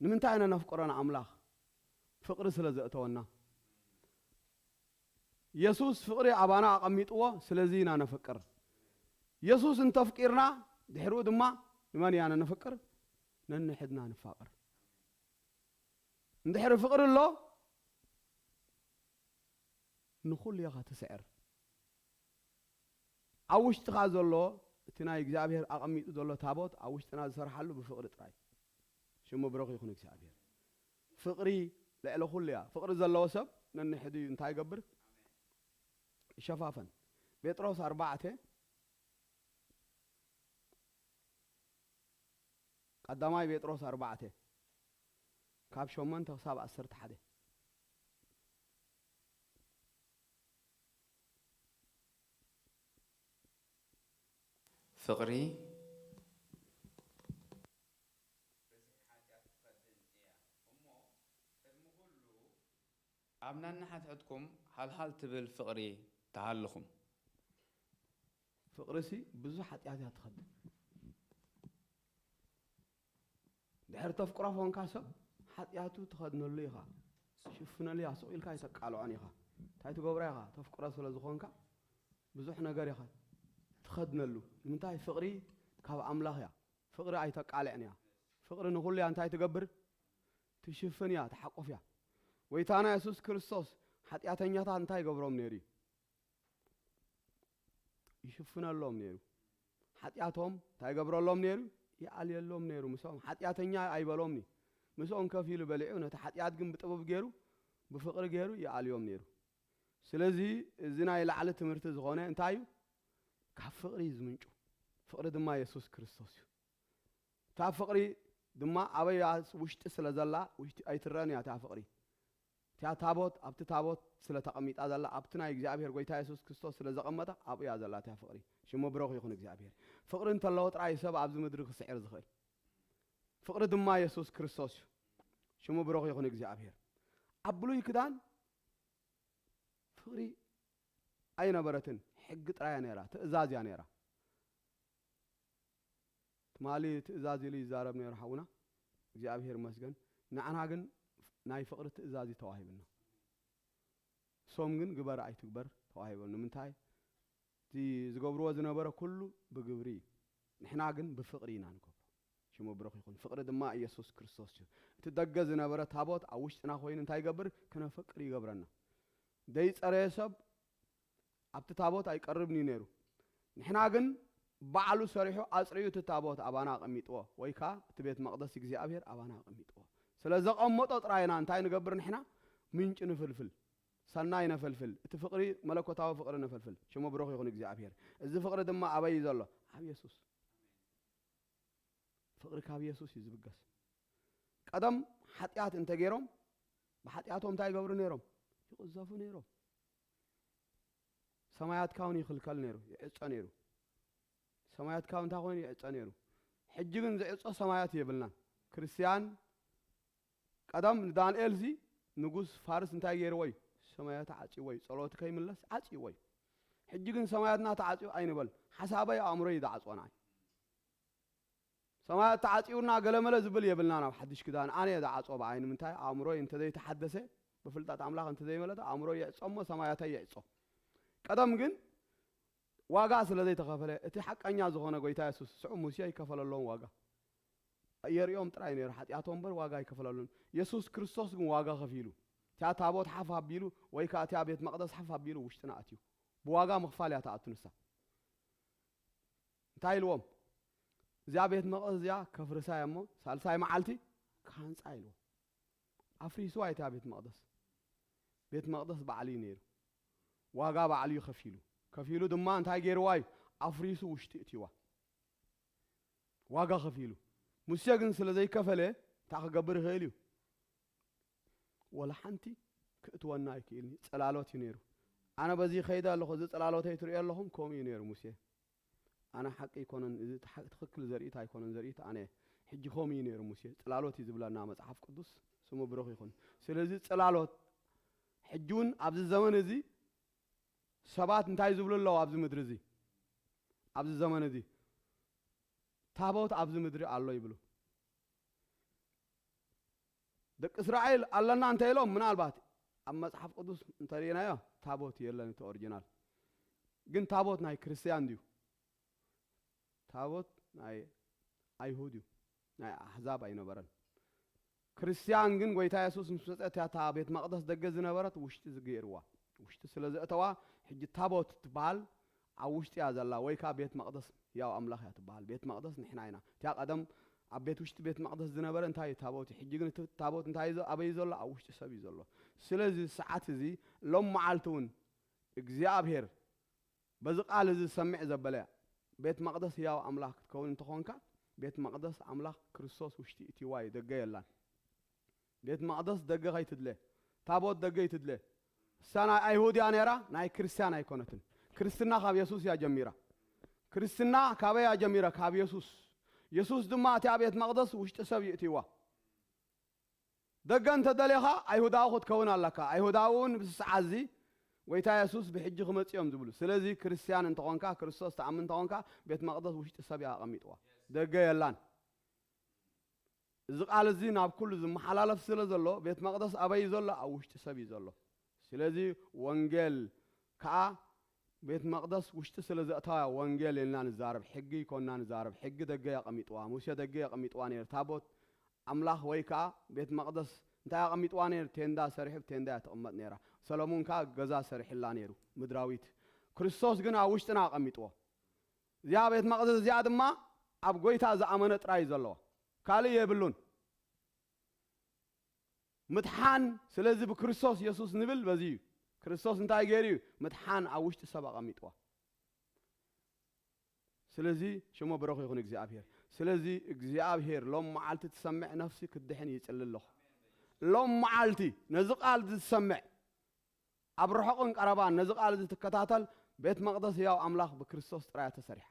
ንምንታይ ኢና ነፍቅሮ ንኣምላኽ? ፍቕሪ ስለ ዘእተወና። የሱስ ፍቕሪ ኣባና ኣቐሚጥዎ፣ ስለዚ ኢና ነፍቅር። የሱስ እንተፍቂርና፣ ድሕሪኡ ድማ ንመን ኢና ነፍቅር? ነንሕድና ንፋቐር። እንድሕሪ ፍቕሪ ኣሎ፣ ንኹሉ ኢኻ ትስዕር። ኣብ ውሽጥኻ ዘሎ፣ እቲ ናይ እግዚኣብሔር ኣቐሚጡ ዘሎ ታቦት፣ ኣብ ውሽጥና ዝሰርሓሉ ብፍቕሪ ጥራይ። ሽሙ ብሩኽ ይኹን እግዚኣብሔር። ፍቕሪ ልዕሊ ኩሉ እያ። ፍቕሪ ዘለዎ ሰብ ነንሕድኡ እንታይ ይገብር? ይሸፋፈን። ጴጥሮስ ኣርባዕተ፣ ቀዳማይ ጴጥሮስ ኣርባዕተ፣ ካብ ሸሞንተ ክሳብ ዓሰርተ ሓደ። ፍቕሪ ኣብ ነንሓድሕድኩም ሃልሃል ትብል ፍቕሪ ትሃልኹም። ፍቕርሲ ብዙሕ ሓጢኣት እያ ትኸድን። ድሕር ተፍቅሮ ኾንካ ሰብ ሓጢኣቱ ትኸድነሉ ኢኻ፣ ትሽፍነሉ ኢኻ፣ ስቕ ኢልካ ኣይተቃልዖን ኢኻ። እንታይ ትገብሮ ኢኻ? ተፍቅሮ ስለ ዝኾንካ ብዙሕ ነገር ኢኻ ትኸድነሉ። ንምንታይ? ፍቕሪ ካብ ኣምላኽ እያ። ፍቕሪ ኣይተቃልዕን እያ። ፍቕሪ ንኹሉ እያ እንታይ ትገብር? ትሽፍን እያ፣ ትሓቁፍ እያ። ጎይታና የሱስ ክርስቶስ ሓጢኣተኛታት እንታይ ይገብሮም ነይሩ እዩ? ይሽፍነሎም ነይሩ። ሓጢኣቶም እንታይ ይገብረሎም ነይሩ? ይኣልየሎም ነይሩ። ምስኦም ሓጢኣተኛ ኣይበሎምኒ። ምስኦም ከፍ ኢሉ በሊዑ፣ ነቲ ሓጢኣት ግን ብጥበብ ገይሩ፣ ብፍቕሪ ገይሩ ይኣልዮም ነይሩ። ስለዚ እዚ ናይ ላዕሊ ትምህርቲ ዝኾነ እንታይ እዩ? ካብ ፍቕሪ እዩ ዝምንጩ። ፍቕሪ ድማ የሱስ ክርስቶስ እዩ። እታ ፍቕሪ ድማ ኣበይ እያ? ውሽጢ ስለ ዘላ፣ ውሽጢ ኣይትረን እያ እታ ፍቕሪ። እታ ታቦት፣ ኣብቲ ታቦት ስለ ተቐሚጣ ዘላ፣ ኣብቲ ናይ እግዚኣብሔር ጎይታ የሱስ ክርስቶስ ስለ ዘቐመጣ፣ ኣብኡ እያ ዘላ እታ ፍቕሪ። ሽሙ ብሩኽ ይኹን እግዚኣብሔር። ፍቕሪ እንተለዎ ጥራይ ሰብ ኣብዚ ምድሪ ክስዕር ዝኽእል። ፍቕሪ ድማ የሱስ ክርስቶስ እዩ። ሽሙ ብሩኽ ይኹን እግዚኣብሔር። ኣብ ብሉይ ክዳን ፍቕሪ ኣይነበረትን፣ ሕጊ ጥራይ እያ ነይራ፣ ትእዛዝ እያ ነይራ። ትማሊ ትእዛዝ ኢሉ ይዛረብ ነይሩ ሓውና፣ እግዚኣብሔር ይመስገን። ንዓና ግን ናይ ፍቕሪ ትእዛዝ እዩ ተዋሂብና። እሶም ግን ግበር ኣይትግበር ተዋሂቦም። ንምንታይ? እቲ ዝገብርዎ ዝነበረ ኩሉ ብግብሪ እዩ። ንሕና ግን ብፍቕሪ ኢና ንገብሮ። ሽሙ ብሩኽ ይኹን። ፍቕሪ ድማ ኢየሱስ ክርስቶስ እዩ። እቲ ደገ ዝነበረ ታቦት ኣብ ውሽጥና ኮይኑ እንታይ ይገብር? ክነፍቅር ይገብረና። ዘይጸረየ ሰብ ኣብቲ ታቦት ኣይቀርብን እዩ ነይሩ። ንሕና ግን ባዕሉ ሰሪሑ ኣጽሪዩ እቲ ታቦት ኣባና ኣቐሚጥዎ፣ ወይ ከኣ እቲ ቤት መቕደስ እግዚኣብሔር ኣባና ኣቐሚጥዎ። ስለ ዘቐመጦ ጥራይ ኢና እንታይ ንገብር ንሕና? ምንጪ ንፍልፍል፣ ሰናይ ነፈልፍል፣ እቲ ፍቕሪ፣ መለኮታዊ ፍቕሪ ነፈልፍል። ሽሙ ብሩኽ ይኹን እግዚኣብሔር። እዚ ፍቕሪ ድማ ኣበይ እዩ ዘሎ? ኣብ የሱስ። ፍቕሪ ካብ የሱስ እዩ ዝብገስ። ቀደም ሓጢኣት እንተገይሮም፣ ብሓጢኣቶም እንታይ ይገብሩ ነይሮም? ይቕዘፉ ነይሮም። ሰማያት ካውን ይኽልከል ነይሩ፣ ይዕጾ ነይሩ። ሰማያት ካውን እንታይ ኮይኑ? ይዕጾ ነይሩ። ሕጂ ግን ዝዕጾ ሰማያት የብልናን። ክርስትያን ቀደም ንዳንኤል ሲ ንጉስ ፋርስ እንታይ ገይርዎ እዩ? ሰማያት ዓጽይዎ እዩ። ጸሎቱ ከይምለስ ዓጽይዎ እዩ። ሕጂ ግን ሰማያትና ተዓጽዩ ኣይንበል። ሓሳበይ ኣእምሮይ እዩ ዝዓጽዎ ንዓይ። ሰማያት ተዓጽዩና ገለመለ ዝብል የብልናን ኣብ ሓድሽ ክዳን። ኣነ እየ ዝዓጽዎ ብኣይ። ንምንታይ? ኣእምሮይ እንተዘይተሓደሰ፣ ብፍልጠት ኣምላኽ እንተዘይመለጠ፣ ኣእምሮይ ይዕጾ እሞ ሰማያተይ ይዕጾ። ቀደም ግን ዋጋ ስለ ዘይተኸፈለ፣ እቲ ሓቀኛ ዝኾነ ጎይታ የሱስ፣ ስዑ ሙሴ ኣይከፈለሎም ዋጋ። የርእዮም ጥራይ ነይሩ ሓጢኣቶም እምበር ዋጋ ኣይከፈለሉን። የሱስ ክርስቶስ ግን ዋጋ ከፊሉ። እቲኣ ታቦት ሓፍ ኣቢሉ፣ ወይ ከኣ እቲኣ ቤት መቕደስ ሓፍ ኣቢሉ ውሽጥና ኣትዩ። ብዋጋ ምኽፋል እያ ትኣቱ ንሳ። እንታይ ኢልዎም? እዚኣ ቤት መቕደስ እዚኣ ከፍርሳ እየ እሞ፣ ሳልሳይ መዓልቲ ክሃንጻ ኢልዎም። ኣፍሪስዋ እያ እታ ቤት መቕደስ። ቤት መቕደስ ባዕሉ እዩ ነይሩ። ዋጋ ባዕሉ እዩ ከፊሉ። ከፊሉ ድማ እንታይ ገይርዋ እዩ? ኣፍሪሱ ውሽጢ እትይዋ። ዋጋ ከፊሉ። ሙሴ ግን ስለ ዘይከፈለ እንታይ ክገብር ይኽእል እዩ? ወላ ሓንቲ ክእትወና ኣይክእልን እዩ። ጽላሎት እዩ ነይሩ። ኣነ በዚ ይኸይድ ኣለኹ፣ እዚ ጽላሎተይ ትርእዩ ኣለኹም፣ ከምኡ እዩ ነይሩ ሙሴ። ኣነ ሓቂ ኣይኮነን፣ እዚ ትሓ-፣ ትኽክል ዘርእት ኣይኮነን ዘርእት ኣነ እየ። ሕጂ ከምኡ እዩ ነይሩ ሙሴ። ጽላሎት እዩ ዝብለና መጽሓፍ ቅዱስ፣ ስሙ ብሩኽ ይኹን። ስለዚ ጽላሎት ሕጂ እውን ኣብዚ ዘመን እዚ ሰባት እንታይ ዝብሉ ኣለዉ ኣብዚ ምድሪ እዚ? ኣብዚ ዘመን እዚ ታቦት ኣብዚ ምድሪ ኣሎ ይብሉ። ደቂ እስራኤል ኣለና እንተ ኢሎም፣ ምናልባት ኣብ መጽሓፍ ቅዱስ እንተርኢናዮ ታቦት የለን፣ እቲ ኦሪጂናል። ግን ታቦት ናይ ክርስትያን ድዩ? ታቦት ናይ ኣይሁድ እዩ፣ ናይ ኣሕዛብ ኣይነበረን። ክርስትያን ግን ጎይታ የሱስ ምስ መጸ እታ ቤት መቕደስ ደገ ዝነበረት ውሽጢ ዝገይርዋ። ውሽጢ ስለ ዘእተዋ፣ ሕጂ ታቦት ትበሃል ኣብ ውሽጢ እያ ዘላ፣ ወይ ከኣ ቤት መቕደስ ያው ኣምላኽ እያ ትበሃል። ቤት መቕደስ ንሕና ኢና። እቲኣ ቀደም ኣብ ቤት ውሽጢ ቤት መቕደስ ዝነበረ እንታይ እዩ? ታቦት እዩ። ሕጂ ግን እቲ ታቦት እንታይ እዩ ዘ-፣ ኣበይ እዩ ዘሎ? ኣብ ውሽጢ ሰብ እዩ ዘሎ። ስለዚ ሰዓት እዚ ሎም መዓልቲ እውን እግዚኣብሔር በዚ ቃል እዚ ዝሰምዕ ዘበለ ቤት መቕደስ ህያው ኣምላኽ ክትከውን እንተኾንካ፣ ቤት መቕደስ ኣምላኽ ክርስቶስ ውሽጢ እትይዋ እዩ፣ ደገ የላን። ቤት መቕደስ ደገ ከይትድለ፣ ታቦት ደገ ይትድለ። እሳ ናይ ኣይሁድ እያ ነይራ፣ ናይ ክርስትያን ኣይኮነትን። ክርስትና ካብ የሱስ እያ ጀሚራ። ክርስትና ካበይ እያ ጀሚራ? ካብ የሱስ። የሱስ ድማ እቲኣ ቤት መቕደስ ውሽጢ ሰብ ይእትይዋ። ደገ እንተ ደሊኻ ኣይሁዳዊ ክትከውን ኣለካ። ኣይሁዳዊ እውን ብዚ ሰዓት እዚ ጎይታ የሱስ ብሕጂ ክመጽእ እዮም ዝብሉ። ስለዚ ክርስትያን እንተኾንካ፣ ክርስቶስ ትኣምን እንተኾንካ፣ ቤት መቕደስ ውሽጢ ሰብ እያ ኣቐሚጥዋ፣ ደገ የላን። እዚ ቃል እዚ ናብ ኩሉ ዝመሓላለፍ ስለ ዘሎ፣ ቤት መቕደስ ኣበይ እዩ ዘሎ? ኣብ ውሽጢ ሰብ እዩ ዘሎ። ስለዚ ወንጌል ከኣ ቤት መቕደስ ውሽጢ ስለ ዘእተዋ ወንጌል ኢልና ንዛረብ፣ ሕጊ ይኮንና ንዛረብ። ሕጊ ደገ የቐሚጥዋ፣ ሙሴ ደገ የቐሚጥዋ ነይሩ። ታቦት ኣምላኽ ወይ ከኣ ቤት መቕደስ እንታይ ኣቐሚጥዋ ነይሩ? ቴንዳ ሰሪሑ፣ ቴንዳ እያ ትቕመጥ ነይራ። ሰሎሞን ከኣ ገዛ ሰሪሕላ ነይሩ፣ ምድራዊት። ክርስቶስ ግን ኣብ ውሽጥና ኣቐሚጥዎ። እዚኣ ቤት መቕደስ እዚኣ ድማ ኣብ ጎይታ ዝኣመነ ጥራይ እዩ ዘለዋ፣ ካልእ የብሉን። ምድሓን፣ ስለዚ ብክርስቶስ የሱስ ንብል በዚ እዩ። ክርስቶስ እንታይ ገይሩ እዩ? ምድሓን ኣብ ውሽጢ ሰብ ኣቐሚጥዋ። ስለዚ ሽሙ ብሩኽ ይኹን እግዚኣብሔር። ስለዚ እግዚኣብሔር ሎም መዓልቲ ትሰምዕ ነፍሲ ክትድሕን ይጽሊ ኣለኹ። ሎም መዓልቲ ነዚ ቃል ዝሰምዕ ኣብ ርሑቕን ቀረባን ነዚ ቃል እዚ ትከታተል፣ ቤት መቕደስ ህያው ኣምላኽ ብክርስቶስ ጥራይ እያ ተሰሪሓ።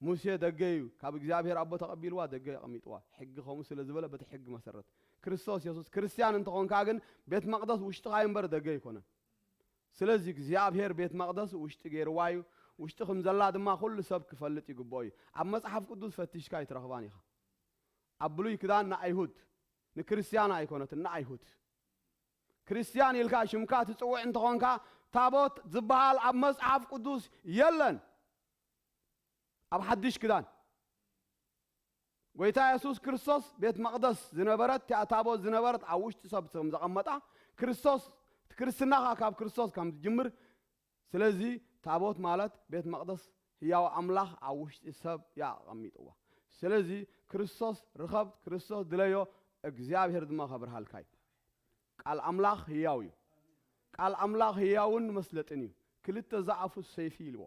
ሙሴ ደገ እዩ፣ ካብ እግዚኣብሔር ኣቦ ተቐቢልዋ ደገ የቐሚጥዋ። ሕጊ ከምኡ ስለ ዝበለ በቲ ሕጊ መሰረት። ክርስቶስ የሱስ ክርስትያን እንተኾንካ ግን ቤት መቕደስ ውሽጥኻ እዩ እምበር ደገ ኣይኮነን። ስለዚ እግዚኣብሔር ቤት መቕደስ ውሽጢ ገይርዋ እዩ። ውሽጢ ከም ዘላ ድማ ኩሉ ሰብ ክፈልጥ ይግብኦ እዩ። ኣብ መጽሓፍ ቅዱስ ፈቲሽካ ኣይትረኽባን ኢኻ። ኣብ ብሉይ ክዳን ንኣይሁድ፣ ንክርስትያን ኣይኮነትን፣ ንኣይሁድ። ክርስትያን ኢልካ ሽምካ ትጽውዕ እንተኾንካ፣ ታቦት ዝበሃል ኣብ መጽሓፍ ቅዱስ የለን። ኣብ ሓድሽ ክዳን ጎይታ የሱስ ክርስቶስ ቤት መቕደስ ዝነበረት፣ እቲኣ ታቦት ዝነበረት ኣብ ውሽጢ ሰብ ከም ዘቐመጣ፣ ክርስቶስ፣ እቲ ክርስትናኻ ካብ ክርስቶስ ከም ዝጅምር። ስለዚ ታቦት ማለት ቤት መቕደስ ህያው ኣምላኽ ኣብ ውሽጢ ሰብ እያ ኣቐሚጥዋ። ስለዚ ክርስቶስ ርኸብ፣ ክርስቶስ ድለዮ፣ እግዚኣብሔር ድማ ከብርሃልካ እዩ። ቃል ኣምላኽ ህያው እዩ። ቃል ኣምላኽ ህያውን መስለጥን እዩ። ክልተ ዝኣፉ ሰይፊ ኢልዎ።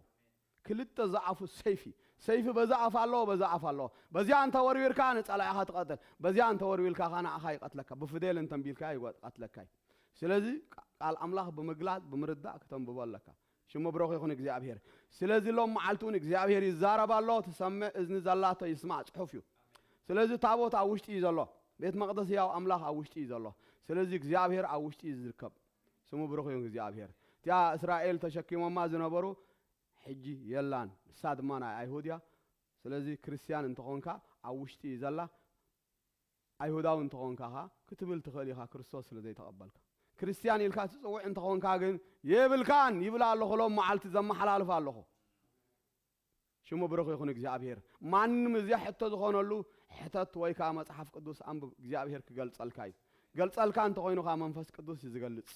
ክልተ ዝኣፉ ሰይፊ። ሰይፊ በዛ ኣፍ ኣለዎ፣ በዛ ኣፍ ኣለዎ። በዚኣ እንተ ወርዊርካ ንጸላኢኻ ትቐትል፣ በዚኣ እንተ ወርዊልካ ኸኣ ንዓኻ ይቐትለካ። ብፍዴል እንተንቢልካ ይቐትለካ እዩ። ስለዚ ቃል ኣምላኽ ብምግላጽ፣ ብምርዳእ ክተንብቦ ኣለካ። ሽሙ ብሩኽ ይኹን እግዚኣብሔር። ስለዚ ሎም መዓልቲ እውን እግዚኣብሔር ይዛረብ ኣሎ፣ ትሰምዕ እዝኒ ዘላቶ ይስማዕ ጽሑፍ እዩ። ስለዚ ታቦት ኣብ ውሽጢ እዩ ዘሎ። ቤት መቕደስ ህያው ኣምላኽ ኣብ ውሽጢ እዩ ዘሎ። ስለዚ እግዚኣብሔር ኣብ ውሽጢ እዩ ዝርከብ። ስሙ ብሩኽ ይኹን እግዚኣብሔር። እቲኣ እስራኤል ተሸኪሞማ ዝነበሩ ሕጂ የላን። ንሳ ድማ ናይ ኣይሁድ እያ። ስለዚ ክርስትያን እንተኾንካ ኣብ ውሽጢ እዩ ዘላ። ኣይሁዳዊ እንተኾንካ ኸኣ ክትብል ትኽእል ኢኻ፣ ክርስቶስ ስለ ዘይተቐበልካ። ክርስትያን ኢልካ ትጽውዕ እንተኾንካ ግን የብልካን ይብል ኣለኹ። ሎም መዓልቲ ዘመሓላልፍ ኣለኹ። ሽሙ ብሩኽ ይኹን እግዚኣብሔር። ማንም እዚኣ ሕቶ ዝኾነሉ ሕተት ወይ ከኣ መጽሓፍ ቅዱስ ኣንብብ፣ እግዚኣብሔር ክገልጸልካ እዩ። ገልጸልካ እንተኾይኑ ከኣ መንፈስ ቅዱስ እዩ ዝገልጽ።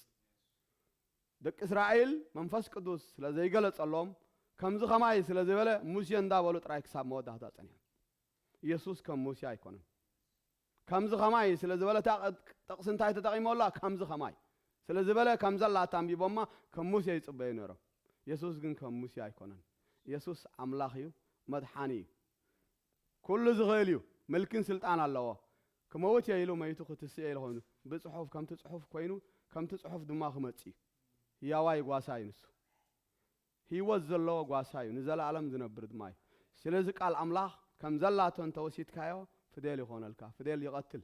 ደቂ እስራኤል መንፈስ ቅዱስ ስለ ዘይገለጸሎም፣ ከምዚ ኸማይ ስለ ዝበለ ሙሴ እንዳበሉ ጥራይ ክሳብ መወዳእታ ጸኒሖም። ኢየሱስ ከም ሙሴ ኣይኮነን። ከምዚ ኸማይ ስለ ዝበለ፣ እታ ጥቕሲ እንታይ ተጠቒሞላ? ከምዚ ኸማይ ስለ ዝበለ፣ ከም ዘላታ ኣንቢቦማ ከም ሙሴ ይጽበዩ ነይሮም። የሱስ ግን ከም ሙሴ ኣይኮነን። የሱስ ኣምላኽ እዩ፣ መድሓኒ እዩ። ኩሉ ዝኽእል እዩ፣ ምልክን ስልጣን ኣለዎ። ክመውት እየ ኢሉ መይቱ፣ ክትስእ እየ ኢሉ ኮይኑ፣ ብጽሑፍ፣ ከምቲ ጽሑፍ ኮይኑ፣ ከምቲ ጽሑፍ ድማ ክመጽእ እዩ። ህያዋይ ጓሳ እዩ ንሱ። ህይወት ዘለዎ ጓሳ እዩ፣ ንዘለኣለም ዝነብር ድማ እዩ። ስለዚ ቃል ኣምላኽ ከም ዘላቶ እንተወሲድካዮ፣ ፍዴል ይኾነልካ። ፍዴል ይቐትል፣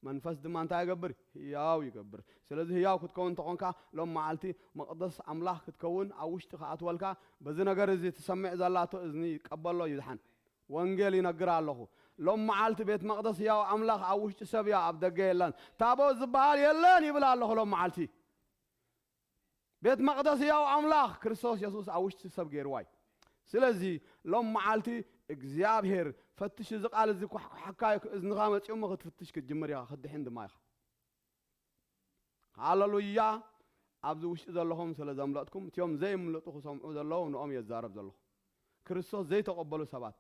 መንፈስ ድማ እንታይ ይገብር? ህያው ይገብር። ስለዚ ህያው ክትከውን እንተኾንካ፣ ሎም መዓልቲ መቕደስ ኣምላኽ ክትከውን፣ ኣብ ውሽጢ ክኣትወልካ፣ በዚ ነገር እዚ ትሰምዕ ዘላቶ እዝኒ ይቀበሎ ይድሓን። ወንጌል ይነግር ኣለኹ። ሎም መዓልቲ ቤት መቕደስ ህያው ኣምላኽ ኣብ ውሽጢ ሰብ እያ፣ ኣብ ደገ የለን። ታቦት ዝበሃል የለን ይብል ኣለኹ ሎም መዓልቲ። ቤት መቕደስ ህያው ኣምላኽ ክርስቶስ የሱስ ኣብ ውሽጢ ሰብ ገይርዋ እዩ። ስለዚ ሎም መዓልቲ እግዚኣብሔር ፈትሽ፣ እዚ ቃል እዚ ኳሕኳሓካ እዩ፣ እዝንኻ መጺኡ እሞ ክትፍትሽ ክትጅምር ኢኻ፣ ክትድሕን ድማ ኢኻ። ሃሌሉያ! ኣብዚ ውሽጢ ዘለኹም ስለ ዘምለጥኩም፣ እቲኦም ዘይምልጡ ክሰምዑ ዘለዉ ንኦም እየ ዝዛረብ ዘለኹ። ክርስቶስ ዘይተቐበሉ ሰባት፣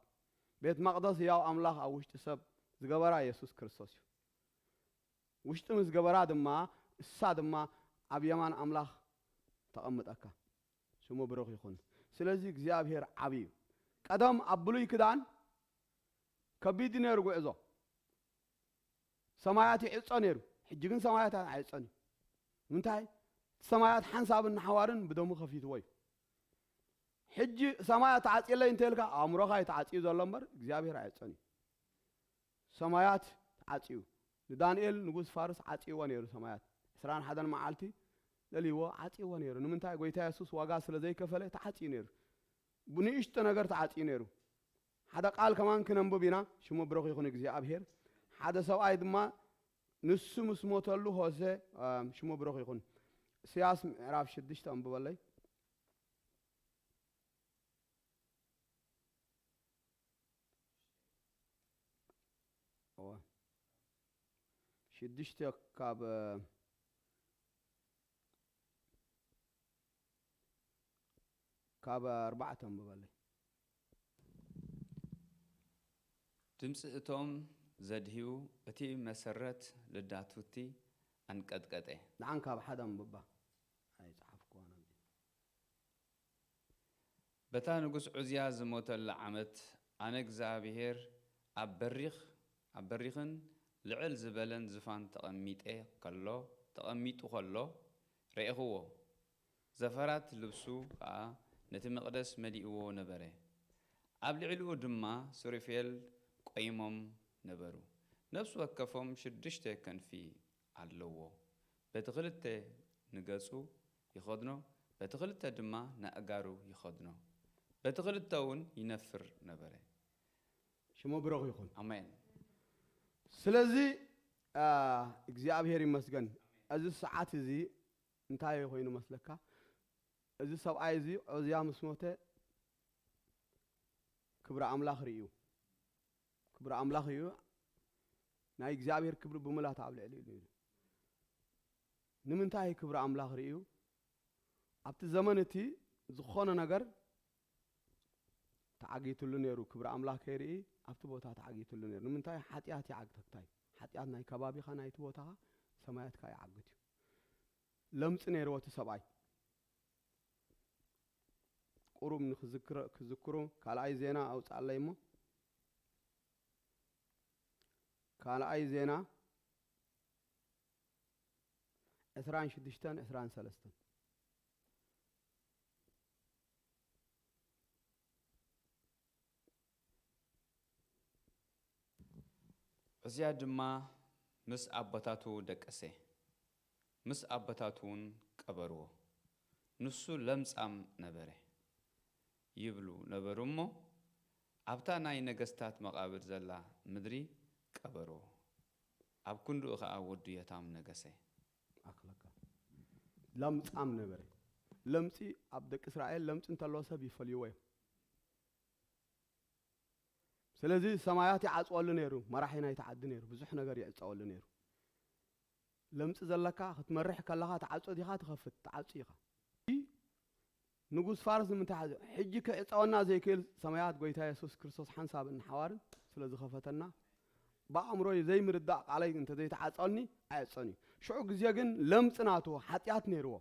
ቤት መቕደስ ህያው ኣምላኽ ኣብ ውሽጢ ሰብ ዝገበራ የሱስ ክርስቶስ እዩ። ውሽጢ ምስ ገበራ ድማ፣ እሳ ድማ ኣብ የማን ኣምላኽ ተቐምጠካ። ስሙ ብሩኽ ይኹን። ስለዚ እግዚኣብሔር ዓቢ እዩ። ቀደም ኣብ ብሉይ ክዳን ከቢድ እዩ ነይሩ ጉዕዞ። ሰማያት ይዕጾ ነይሩ። ሕጂ ግን ሰማያት ኣይዕጾን እዩ። ንምንታይ? እቲ ሰማያት ሓንሳብን ንሓዋርን ብደሙ ከፊትዎ እዩ። ሕጂ ሰማያት ተዓጽየለይ እንተ ኢልካ፣ ኣእምሮኻ እዩ ተዓጽዩ ዘሎ እምበር፣ እግዚኣብሔር ኣይዕጾን እዩ። ሰማያት ተዓጽዩ። ንዳንኤል ንጉስ ፋርስ ዓጽይዎ ነይሩ ሰማያት። ዕስራን ሓደን መዓልቲ ደልይዎ፣ ዓጽይዎ ነይሩ። ንምንታይ? ጎይታ የሱስ ዋጋ ስለ ዘይከፈለ ተዓጽዩ ነይሩ። ብንእሽቶ ነገር ተዓጽዩ ነይሩ። ሓደ ቃል ከማን ክነንብብ ኢና። ሽሙ ብሩኽ ይኹን እግዚኣብሔር። ሓደ ሰብኣይ ድማ ንሱ ምስ ሞተሉ ሆሴ፣ ኣም፣ ሽሙ ብሩኽ ይኹን። ኢሳያስ ምዕራፍ ሽዱሽተ ኣንብበለይ። እወ። ሽዱሽተ ካብ፣ ካብ ኣርባዕተ ኣንብበለይ። ድምፂ እቶም ዘድህዩ፣ እቲ መሰረት ልዳቱቲ ኣንቀጥቀጠ። ንዓን ካብ ሓደ ኣንብባ። ኣይጸሓፍኩዋን ኣብዚ። በታ ንጉስ ዑዝያ ዝሞተላ ዓመት፣ ኣነ እግዚኣብሄር ኣብ በሪኽ፣ ኣብ በሪኽን ልዕል ዝበለን ዝፋን ተቐሚጠ ከሎ፣ ተቐሚጡ ከሎ ርኤኽዎ። ዘፈራት ልብሱ ኸኣ ነቲ መቕደስ መሊእዎ ነበረ። ኣብ ልዕሊኡ ድማ ሱሪፌል ቆይሞም ነበሩ። ነፍሲ ወከፎም ሽዱሽተ ከንፊ ኣለዎ። በቲ ክልተ ንገጹ ይኸድኖ፣ በቲ ክልተ ድማ ንኣእጋሩ ይኸድኖ። በቲ ክልተ እውን ይነፍር ነበረ። ሽሙ ብሩኽ ይኹን። ኣሜን። ስለዚ፣ አ፣ እግዚኣብሔር ይመስገን። እዚ ሰዓት እዚ እንታይ ኮይኑ መስለካ? እዚ ሰብኣይ እዚ ዖዝያ ምስ ሞተ ክብሪ ኣምላኽ ርእዩ። ክብሪ ኣምላኽ እዩ። ናይ እግዚኣብሔር ክብሪ ብምላት ኣብ ልዕሊኡ ነይሩ። ንምንታይ ክብሪ ኣምላኽ ርእዩ? ኣብቲ ዘመን እቲ ዝኾነ ነገር ተዓጊትሉ ነይሩ። ክብሪ ኣምላኽ ከይርኢ ኣብቲ ቦታ ተዓጊትሉ ነይሩ። ንምንታይ? ሓጢኣት ይዓግተካ እዩ። ሓጢኣት ናይ ከባቢኻ፣ ናይቲ ቦታኻ፣ ሰማያትካ ይዓግት እዩ። ለምጺ ነይርዎ እቲ ሰብኣይ። ቁሩብ ንክዝክረ-፣ ክዝክሩ ካልኣይ ዜና ኣውፅኣለይ እሞ፣ ካልኣይ ዜና ዕስራን ሽዱሽተን ዕስራን ሰለስተን። ዑዝያ ድማ ምስ ኣቦታቱ ደቀሰ፣ ምስ ኣቦታቱ እውን ቀበርዎ። ንሱ ለምጻም ነበረ ይብሉ ነበሩ እሞ፣ ኣብታ ናይ ነገስታት መቓብር ዘላ ምድሪ ቀበርዎ። ኣብ ክንድኡ ኸኣ ወዱ ዮታም ነገሰ። ኣኽለካ። ለምጻም ነበረ። ለምጺ ኣብ ደቂ እስራኤል ለምጺ እንተለዎ ሰብ ይፈልይዎ እዮም። ስለዚ ሰማያት ይዓጽወሉ ነይሩ፣ መራሒ ናይቲ ዓዲ ነይሩ፣ ብዙሕ ነገር ይዕጸወሉ ነይሩ። ለምጺ ዘለካ ክትመርሕ ከለኻ ትዓጾ ዲኻ ትኸፍት? ትዓጹ ኢኻ። ንጉስ ፋርስ ንምንታይ ሓዘ? ሕጂ ክዕጸወና ዘይክእል ሰማያት ጎይታ የሱስ ክርስቶስ ሓንሳብን ንሓዋርን ስለ ዝኸፈተና፣ ብኣእምሮይ ዘይምርዳእ ቃለይ እንተ ዘይተዓጸወኒ ኣይዕጸን እዩ። ሽዑ ግዜ ግን ለምጺ ናቱ ሓጢኣት ነይርዎ።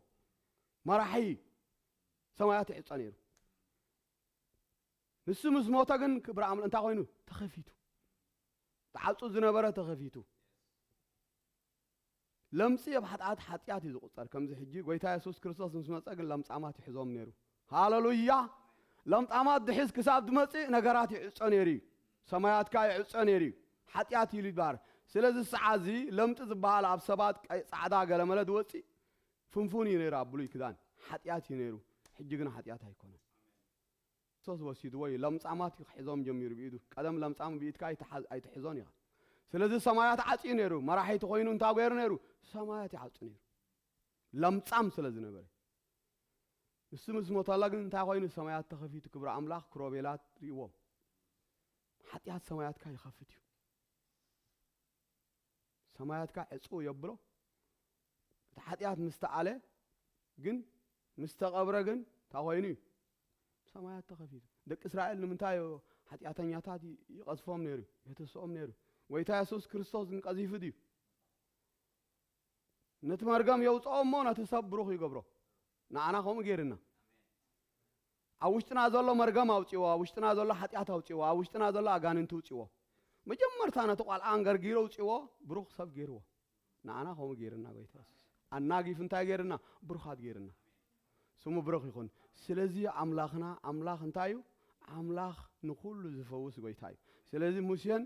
መራሒ ሰማያት ይዕጸ ነይሩ። ንሱ ምስ ሞተ ግን ክብሪ ኣምላኽ እንታይ ኮይኑ? ተኸፊቱ። ተዓጹ ዝነበረ ተኸፊቱ። ለምጺ ኣብ ሓጢኣት፣ ሓጢኣት እዩ ዝቑጸር። ከምዚ ሕጂ ጎይታ የሱስ ክርስቶስ ምስ መጸ ግን ለምጻማት ይሕዞም ነይሩ። ሃሌሉያ! ለምጻማት ድሒዝ ክሳብ ዝመጽእ ነገራት ይዕጾ ነይሩ እዩ። ሰማያትካ ይዕጾ ነይሩ እዩ። ሓጢኣት ኢሉ ይበሃል። ስለዚ ሰዓ እዚ ለምጺ ዝበሃል ኣብ ሰባት ቀይ፣ ጻዕዳ ገለመለ ዝወጽእ ፍንፉን እዩ ነይሩ ኣብ ብሉይ ኪዳን። ሓጢኣት እዩ ነይሩ። ሕጂ ግን ሓጢኣት ኣይኮነን። ክርስቶስ ወሲድዎ እዩ። ለምጻማት እዩ ክሕዞም ጀሚሩ ብኢዱ። ቀደም ለምጻም ብኢድካ ኣይትሓዝ-፣ ኣይትሕዞን ኢኻ። ስለዚ ሰማያት ዓጽዩ ነይሩ። መራሒቲ ኮይኑ እንታይ ገይሩ ነይሩ? ሰማያት ይዓጹ ነይሩ። ለምጻም ስለ ዝነበረ። ንሱ ምስ ሞተላ ግን እንታይ ኮይኑ? ሰማያት ተኸፊቱ፣ ክብሪ ኣምላኽ ክሮቤላት ርእይዎም። ሓጢኣት ሰማያትካ ይኸፍት እዩ። ሰማያትካ ዕጹው የብሎ። እቲ ሓጢኣት ምስ ተኣለ ግን፣ ምስ ተቐብረ ግን፣ እንታይ ኮይኑ እዩ? ሰማያት ተኸፊቱ። ደቂ እስራኤል ንምንታይ ሓጢኣተኛታት ይ-፣ ይቐዝፎም ነይሩ? የተስኦም ነይሩ? ጎይታ የሱስ ክርስቶስ ግን ቀዚፉ ድዩ? ነቲ መርገም የውጽኦ እሞ ነቲ ሰብ ብሩኽ ይገብሮ። ንዓና ከምኡ ገይርና። ኣብ ውሽጥና ዘሎ መርገም ኣውጽዎ፣ ኣብ ውሽጥና ዘሎ ሓጢኣት ኣውጽዎ፣ ኣብ ውሽጥና ዘሎ ኣጋንንቲ ውጽዎ። መጀመርታ ነቲ ቋልዓ ኣንገርጊሮ ውጽዎ፣ ብሩኽ ሰብ ገይርዎ። ንዓና ከምኡ ገይርና ጎይታ የሱስ። ኣናጊፍ እንታይ ገይርና? ብሩኻት ገይርና። ስሙ ብሩኽ ይኹን። ስለዚ ኣምላኽና፣ ኣምላኽ እንታይ እዩ? ኣምላኽ ንኹሉ ዝፈውስ ጎይታ እዩ። ስለዚ ሙሴን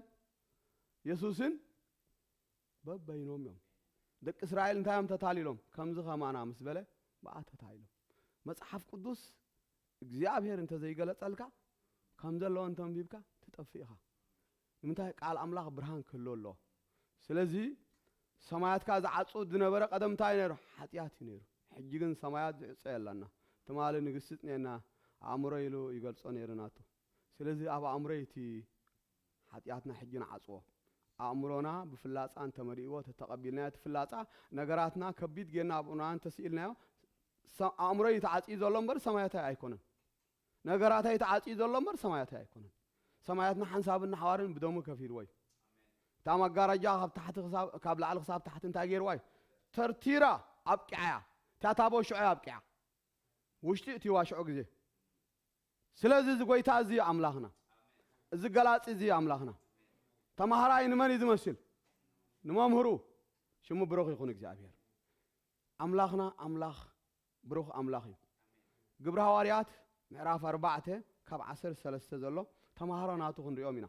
የሱስን በበይኖም እዮም። ደቂ እስራኤል እንታይ እዮም ተታሊሎም? ከምዚ ከማና ምስ በለ፣ ብኣተታ ኢሎም። መጽሓፍ ቅዱስ እግዚኣብሔር እንተዘይገለጸልካ፣ ከም ዘለዎ እንተንቢብካ ትጠፍእ ኢኻ። ንምንታይ? ቃል ኣምላኽ ብርሃን ክህልዎ ኣለዎ። ስለዚ ሰማያትካ ዝዓጹ ዝነበረ ቀደም እንታይ ነይሩ? ሓጢኣት እዩ ነይሩ። ሕጂ ግን ሰማያት ዝዕጾ የላና። ትማሊ ንግስቲ ጽኔና ኣእምሮ ኢሉ ይገልጾ ነይሩ ናቱ። ስለዚ ኣብ ኣእምሮይ እቲ ሓጢኣትና ሕጂ ንዓጽዎ። ኣእምሮና ብፍላጻ እንተመሊእዎ፣ ተተቐቢልናዮ እቲ ፍላጻ፣ ነገራትና ከቢድ ጌርና ኣብ ኣእምሮና እንተስኢልናዮ፣ ሰ-፣ ኣእምሮይ ተዓጽዩ ዘሎ እምበር ሰማያታይ ኣይኮነን። ነገራታይ ተዓጽዩ ዘሎ እምበር ሰማያታይ ኣይኮነን። ሰማያትና ሓንሳብን ንሓዋርን ብደሙ ከፊልዎ እዩ። እታ መጋረጃ ካብ ታሕቲ ክሳብ፣ ካብ ላዕሊ ክሳብ ታሕቲ እንታይ ገይርዋ እዩ? ተርቲራ ኣብቂዓ እያ። እታ ታቦ ሽዑ ኣብቂዓ። ውሽጢ እትይዋ ሽዑ ግዜ። ስለዚ እዚ ጎይታ እዚ ኣምላኽና፣ እዚ ገላጺ እዚ ኣምላኽና። ተማሃራይ ንመን እዩ ዝመስል? ንመምህሩ። ሽሙ ብሩኽ ይኹን እግዚኣብሔር። ኣምላኽና ኣምላኽ ብሩኽ ኣምላኽ እዩ። ግብሪ ሃዋርያት ምዕራፍ ኣርባዕተ ካብ ዓሰርተ ሰለስተ ዘሎ ተማሃሮ ናቱ ክንሪኦም ኢና።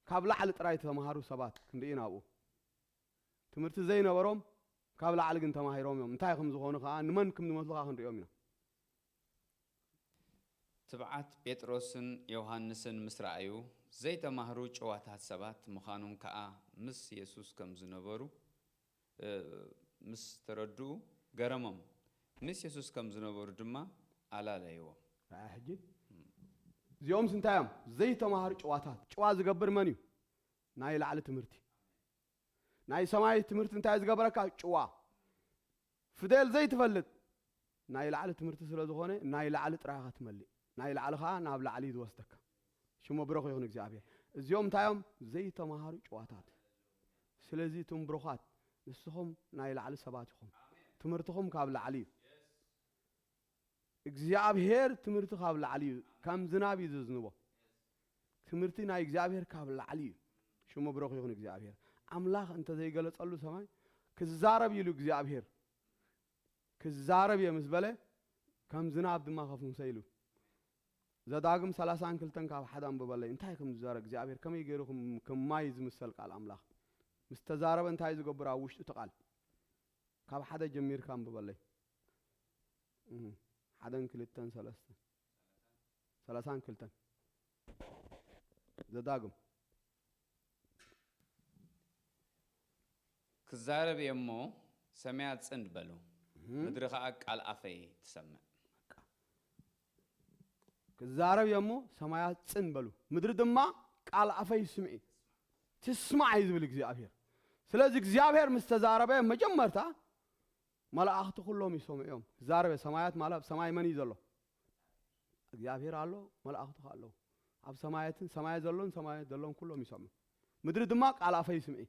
ካብ ላዕሊ ጥራይ ዝተማሃሩ ሰባት ክንርኢ ኢና ኣብኡ። ትምህርቲ ዘይነበሮም ካብ ላዕሊ ግን ተማሂሮም እዮም። እንታይ ከም ዝኾኑ ከኣ ንመን ከም ዝመስሉ ከኣ ክንሪኦም ኢና። ትብዓት ጴጥሮስን ዮሃንስን ምስ ረኣዩ፣ ዘይተማህሩ ጭዋታት ሰባት ምዃኖም ከኣ ምስ የሱስ ከም ዝነበሩ፣ እ፣ ምስ ተረድኡ ገረሞም። ምስ የሱስ ከም ዝነበሩ ድማ ኣላለይዎም። ረኣያ ሕጂ? እዚኦምስ እንታይ እዮም? ዘይተማሃሩ ጭዋታት። ጭዋ ዝገብር መን እዩ? ናይ ላዕሊ ትምህርቲ። ናይ ሰማይ ትምህርቲ እንታይ ዝገበረካ? ጭዋ። ፍዴል ዘይትፈልጥ ናይ ላዕሊ ትምህርቲ ስለ ዝኾነ ናይ ላዕሊ ጥራይ ኢኻ ትመልእ። ናይ ላዕሊ ኸኣ ናብ ላዕሊ እዩ ዝወስደካ። ሽሙ ብሩኽ ይኹን እግዚኣብሔር። እዚኦም እንታይ እዮም? ዘይተማሃሩ ጭዋታት። ስለዚ እቶም ብሩኻት ንስኹም ናይ ላዕሊ ሰባት ኢኹም። ትምህርትኹም ካብ ላዕሊ እዩ። እግዚኣብሔር ትምህርቲ ካብ ላዕሊ እዩ፣ ከም ዝናብ እዩ ዘዝንቦ። ትምህርቲ ናይ እግዚኣብሔር ካብ ላዕሊ እዩ። ሽሙ ብሩኽ ይኹን እግዚኣብሔር። ኣምላኽ እንተዘይገለጸሉ ሰማይ ክዛረብ ኢሉ እግዚኣብሔር ክዛረብ እየ ምስ በለ ከም ዝናብ ድማ ከፍምሰ ኢሉ። ዘዳግም ሰላሳን ክልተን ካብ ሓደ ኣንብበለይ። እንታይ ከም ዝዛረብ እግዚኣብሔር ከመይ ገይሩ ከም፣ ከም ማይ ዝምሰል ቃል ኣምላኽ ምስ ተዛረበ እንታይ ዝገብር ኣብ ውሽጡ እቲ ቃል ካብ ሓደ ጀሚርካ ኣንብበለይ። እህ፣ ሓደን ክልተን ሰለስተን። ሰላሳን ክልተን። ዘዳግም። ክዛረብ እየ እሞ ሰማያት ጽን በሉ፣ እህ። ምድሪ ኸኣ ቃል ኣፈይ ትሰምዕ። ክዛረብ እየ እሞ ሰማያት ጽን በሉ፣ ምድሪ ድማ ቃል ኣፈይ ስምዒ። ትስማዕ እዩ ዝብል እግዚኣብሔር። ስለዚ እግዚኣብሔር ምስ ተዛረበ መጀመርታ መላእኽቲ ኩሎም ይሰምዑ እዮም። ክዛረበ ሰማያት ማለት ኣብ ሰማይ መን እዩ ዘሎ? እግዚኣብሔር ኣሎ፣ መላእኽቱ ከኣ ኣለዉ። ኣብ ሰማያትን ሰማይ ዘሎን ሰማያት ዘሎን ኩሎም ይሰምዑ። ምድሪ ድማ ቃል ኣፈይ ስምዒ።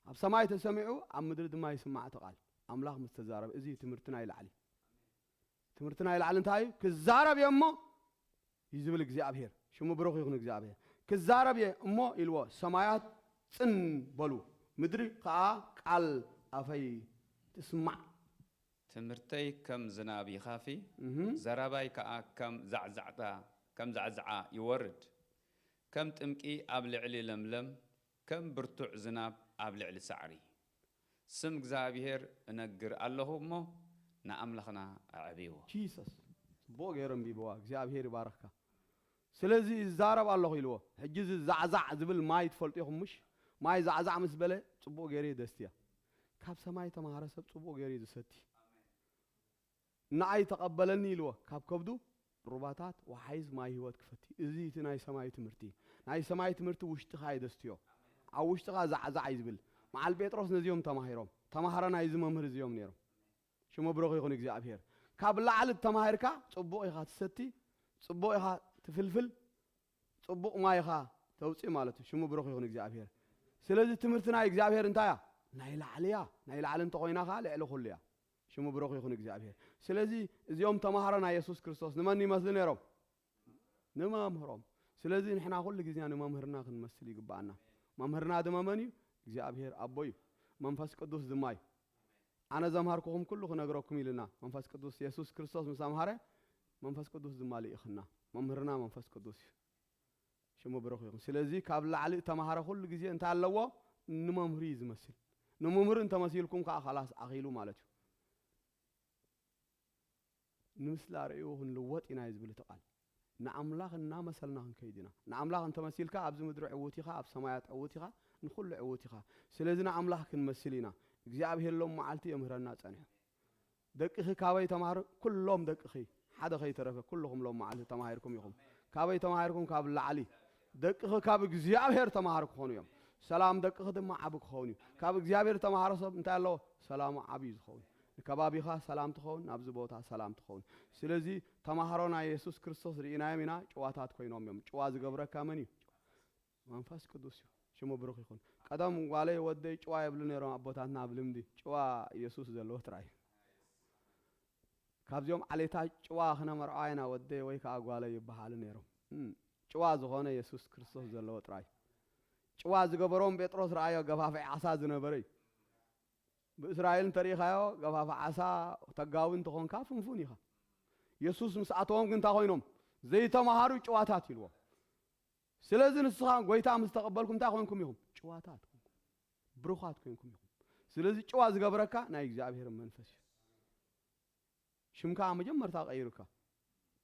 ኣብ ሰማይ ተሰሚዑ፣ ኣብ ምድሪ ድማ ይስማዕ እቲ ቃል። ኣምላኽ ምስ ተዛረበ፣ እዚ እዩ ትምህርቲ ናይ ላዕሊ። ትምህርቲ ናይ ላዕሊ እንታይ እዩ? ክዛረብ እየ እሞ እዩ ዝብል እግዚኣብሔር። ሽሙ ብሩኽ ይኹን እግዚኣብሔር። ክዛረብ እየ እሞ ኢልዎ፣ ሰማያት ጽን በሉ፣ ምድሪ ከኣ ቃል ኣፈይ ትስማዕ። ትምህርተይ ከም ዝናብ ይኻፊ፣ እህ። ዘረባይ ከኣ ከም ዛዕዛዕታ፣ ከም ዛዕዛዓ ይወርድ። ከም ጥምቂ ኣብ ልዕሊ ለምለም፣ ከም ብርቱዕ ዝናብ ኣብ ልዕሊ ሳዕሪ። ስም እግዚኣብሔር እነግር ኣለኹ እሞ፣ ንኣምላኽና ኣዕብይዎ። ጂሰስ። ጽቡቕ ገይሩ ኣንቢብዋ። እግዚኣብሔር ይባርኽካ። ስለዚ ይዛረብ ኣለኹ ኢልዎ። ሕጂ እዚ ዛዕዛዕ ዝብል ማይ ትፈልጡ ኢኹም ምሽ? ማይ ዛዕዛዕ ምስ በለ ጽቡቕ ገይሩ የደስትያ። ካብ ሰማይ ተማሃረ ሰብ ጽቡቕ ገይሩ እዩ ዝሰቲ። ንኣይ ተቐበለኒ ኢልዎ። ካብ ከብዱ ሩባታት ወሓይዝ ማይ ህይወት ክፈቲ። እዚ እቲ ናይ ሰማይ ትምህርቲ። ናይ ሰማይ ትምህርቲ ውሽጥኻ የደስትዮ። ኣብ ውሽጥኻ ዛዕዛዕ እዩ ዝብል። መዓል ጴጥሮስ ነዚኦም ተማሂሮም። ተማሃሮ ናይዚ መምህር እዚኦም ነይሮም። ሽሙ ብሩኽ ይኹን እግዚኣብሔር። ካብ ላዕሊ ተማሂርካ ጽቡቕ ኢኻ ትሰቲ፣ ጽቡቕ ኢኻ ትፍልፍል፣ ጽቡቕ ማይ ኢኻ ተውጽእ ማለት እዩ። ሽሙ ብሩኽ ይኹን እግዚኣብሔር። ስለዚ ትምህርቲ ናይ እግዚኣብሔር እንታይ እያ? ናይ ላዕሊ እያ። ናይ ላዕሊ እንተኾይና ኸዓ ልዕሊ ኩሉ እያ። ሽሙ ብሩኽ ይኹን እግዚኣብሔር። ስለዚ እዚኦም ተማሃሮ ናይ የሱስ ክርስቶስ ንመን ይመስሉ ነይሮም? ንመምህሮም። ስለዚ ንሕና ኩሉ ግዜ ንመምህርና ክንመስል ይግብኣና። መምህርና ድማ መን እዩ? እግዚኣብሔር ኣቦ እዩ። መንፈስ ቅዱስ ድማ እዩ። ኣነ ዘምሃርኩኹም ኩሉ ክነግረኩም ኢልና መንፈስ ቅዱስ የሱስ ክርስቶስ ምስ ኣምሃረ መንፈስ ቅዱስ ድማ ልኢኽና። መምህርና መንፈስ ቅዱስ እዩ። ሽሙ ብሩኽ ይኹን። ስለዚ ካብ ላዕሊ እተማሃረ ኩሉ ግዜ እንታይ ኣለዎ? ንመምህሩ እዩ ዝመስል። ንምምር እንተመሲልኩም ከዓ ኸላስ ኣኺሉ ማለት እዩ። ንምስሊ ኣርእዩ ክንልወጥ ኢና እዩ ዝብል እቲ ቃል። ንኣምላኽ እናመሰልና ክንከይድ ኢና። ንኣምላኽ እንተመሲልካ ኣብዚ ምድሪ ዕዉት ኢኻ፣ ኣብ ሰማያት ዕዉት ኢኻ፣ ንኹሉ ዕዉት ኢኻ። ስለዚ ንኣምላኽ ክንመስል ኢና። እግዚኣብሔር ሎም መዓልቲ የምህረና ጸኒሑ። ደቅኺ ካበይ ተማሃሩ? ኩሎም ደቅኺ ሓደ ከይተረፈ ኩልኹም ሎም መዓልቲ ተማሂርኩም ኢኹም። ካበይ ተማሂርኩም? ካብ ላዕሊ። ደቅኺ ካብ እግዚኣብሔር ተማሃሩ ክኾኑ እዮም። ሰላም ደቅኺ ድማ ዓቢ ክኸውን እዩ። ካብ እግዚኣብሔር ተማሃሮ ሰብ እንታይ ኣለዎ? ሰላሙ ዓቢ እዩ ዝኸውን። ንከባቢኻ ሰላም ትኸውን፣ ናብዚ ቦታ ሰላም ትኸውን። ስለዚ ተማሃሮ ናይ የሱስ ክርስቶስ ርኢናዮም ኢና፣ ጭዋታት ኮይኖም እዮም። ጭዋ ዝገብረካ መን እዩ? መንፈስ ቅዱስ እዩ። ሽሙ ብሩኽ ይኹን። ቀደም ጓለይ ወደይ ጭዋ የብሉ ነይሮም ኣቦታትና ኣብ ልምዲ። ጭዋ የሱስ ዘለዎ ጥራይ። ካብዚኦም ዓሌታት ጭዋ ክነመርዖ ኢና ወደይ ወይ ከዓ ጓለይ ይበሃሉ ነይሮም። እም፣ ጭዋ ዝኾነ የሱስ ክርስቶስ ዘለዎ ጥራይ። ጭዋ ዝገበሮም ጴጥሮስ ረኣዮ፣ ገፋፍዒ ዓሳ ዝነበረ እዩ። ብእስራኤል እንተሪኢኻዮ፣ ገፋፍዒ ዓሳ ተጋዊ እንተኾንካ ፍንፉን ኢኻ። የሱስ ምስ ኣተዎም ግን እንታይ ኮይኖም? ዘይተማሃሩ ጭዋታት ኢልዎም። ስለዚ ንስኻ ጎይታ ምስ ተቐበልኩም እንታይ ኮንኩም ኢኹም? ጭዋታት ኮንኩም። ብሩኻት ኮንኩም ኢኹም። ስለዚ ጭዋ ዝገብረካ ናይ እግዚኣብሔር መንፈስ እዩ። ሽምካ መጀመርታ ቀይሩካ።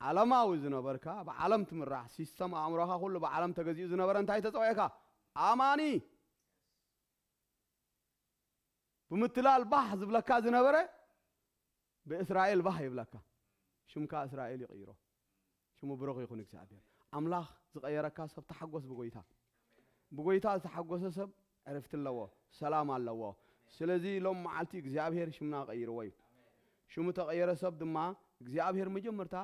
ዓለማዊ ዝነበርካ፣ ብዓለም ትምራሕ፣ ሲስተም ኣእምሮኻ ኩሉ ብዓለም ተገዚኡ ዝነበረ እንታይ ተጸውዐካ? ኣማኒ። ብምትላል ባህ ዝብለካ ዝነበረ ብእስራኤል ባህ ይብለካ። ሽምካ እስራኤል ይቕይሮ። ሽሙ ብሩኽ ይኹን እግዚኣብሔር። ኣምላኽ ዝቐየረካ ሰብ ተሓጎስ ብጎይታ። ብጎይታ ዝተሓጎሰ ሰብ ዕረፍቲ ኣለዎ፣ ሰላም ኣለዎ። ስለዚ ሎም መዓልቲ እግዚኣብሔር ሽምና ቀይርዎ እዩ። ሽሙ ተቐየረ ሰብ ድማ እግዚኣብሔር መጀመርታ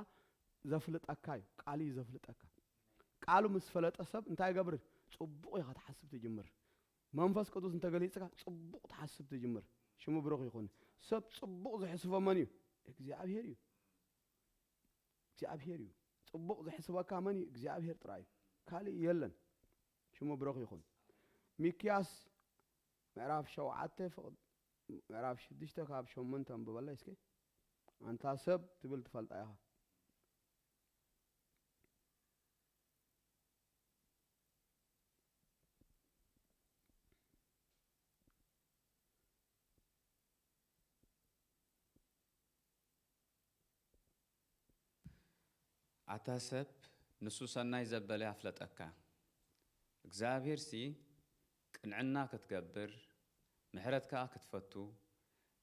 ዘፍልጠካ እዩ፣ ቃል እዩ ዘፍልጠካ። ቃሉ ምስ ፈለጠ ሰብ እንታይ ይገብር? ጽቡቕ ኢኻ ትሓስብ ትጅምር። መንፈስ ቅዱስ እንተገሊጽካ ጽቡቕ ትሓስብ ትጅምር። ሽሙ ብሩኽ ይኹን። ሰብ ጽቡቕ ዝሕስቦ መን እዩ? እግዚኣብሔር እዩ። እግዚኣብሔር እዩ። ጽቡቕ ዝሕስበካ መን እዩ? እግዚኣብሔር ጥራይ እዩ። ካልእ የለን። ሽሙ ብሩኽ ይኹን። ሚክያስ ምዕራፍ ሸውዓተ ፍቕ-፣ ምዕራፍ ሽዱሽተ ካብ ሸሞንተ ኣንብበለይ እስኪ። ኣንታ ሰብ ትብል ትፈልጣ ኢኻ። ኣታ ሰብ፣ ንሱ ሰናይ ዘበለ ኣፍለጠካ። እግዚኣብሄርሲ ቅንዕና ክትገብር፣ ምሕረት ከኣ ክትፈቱ፣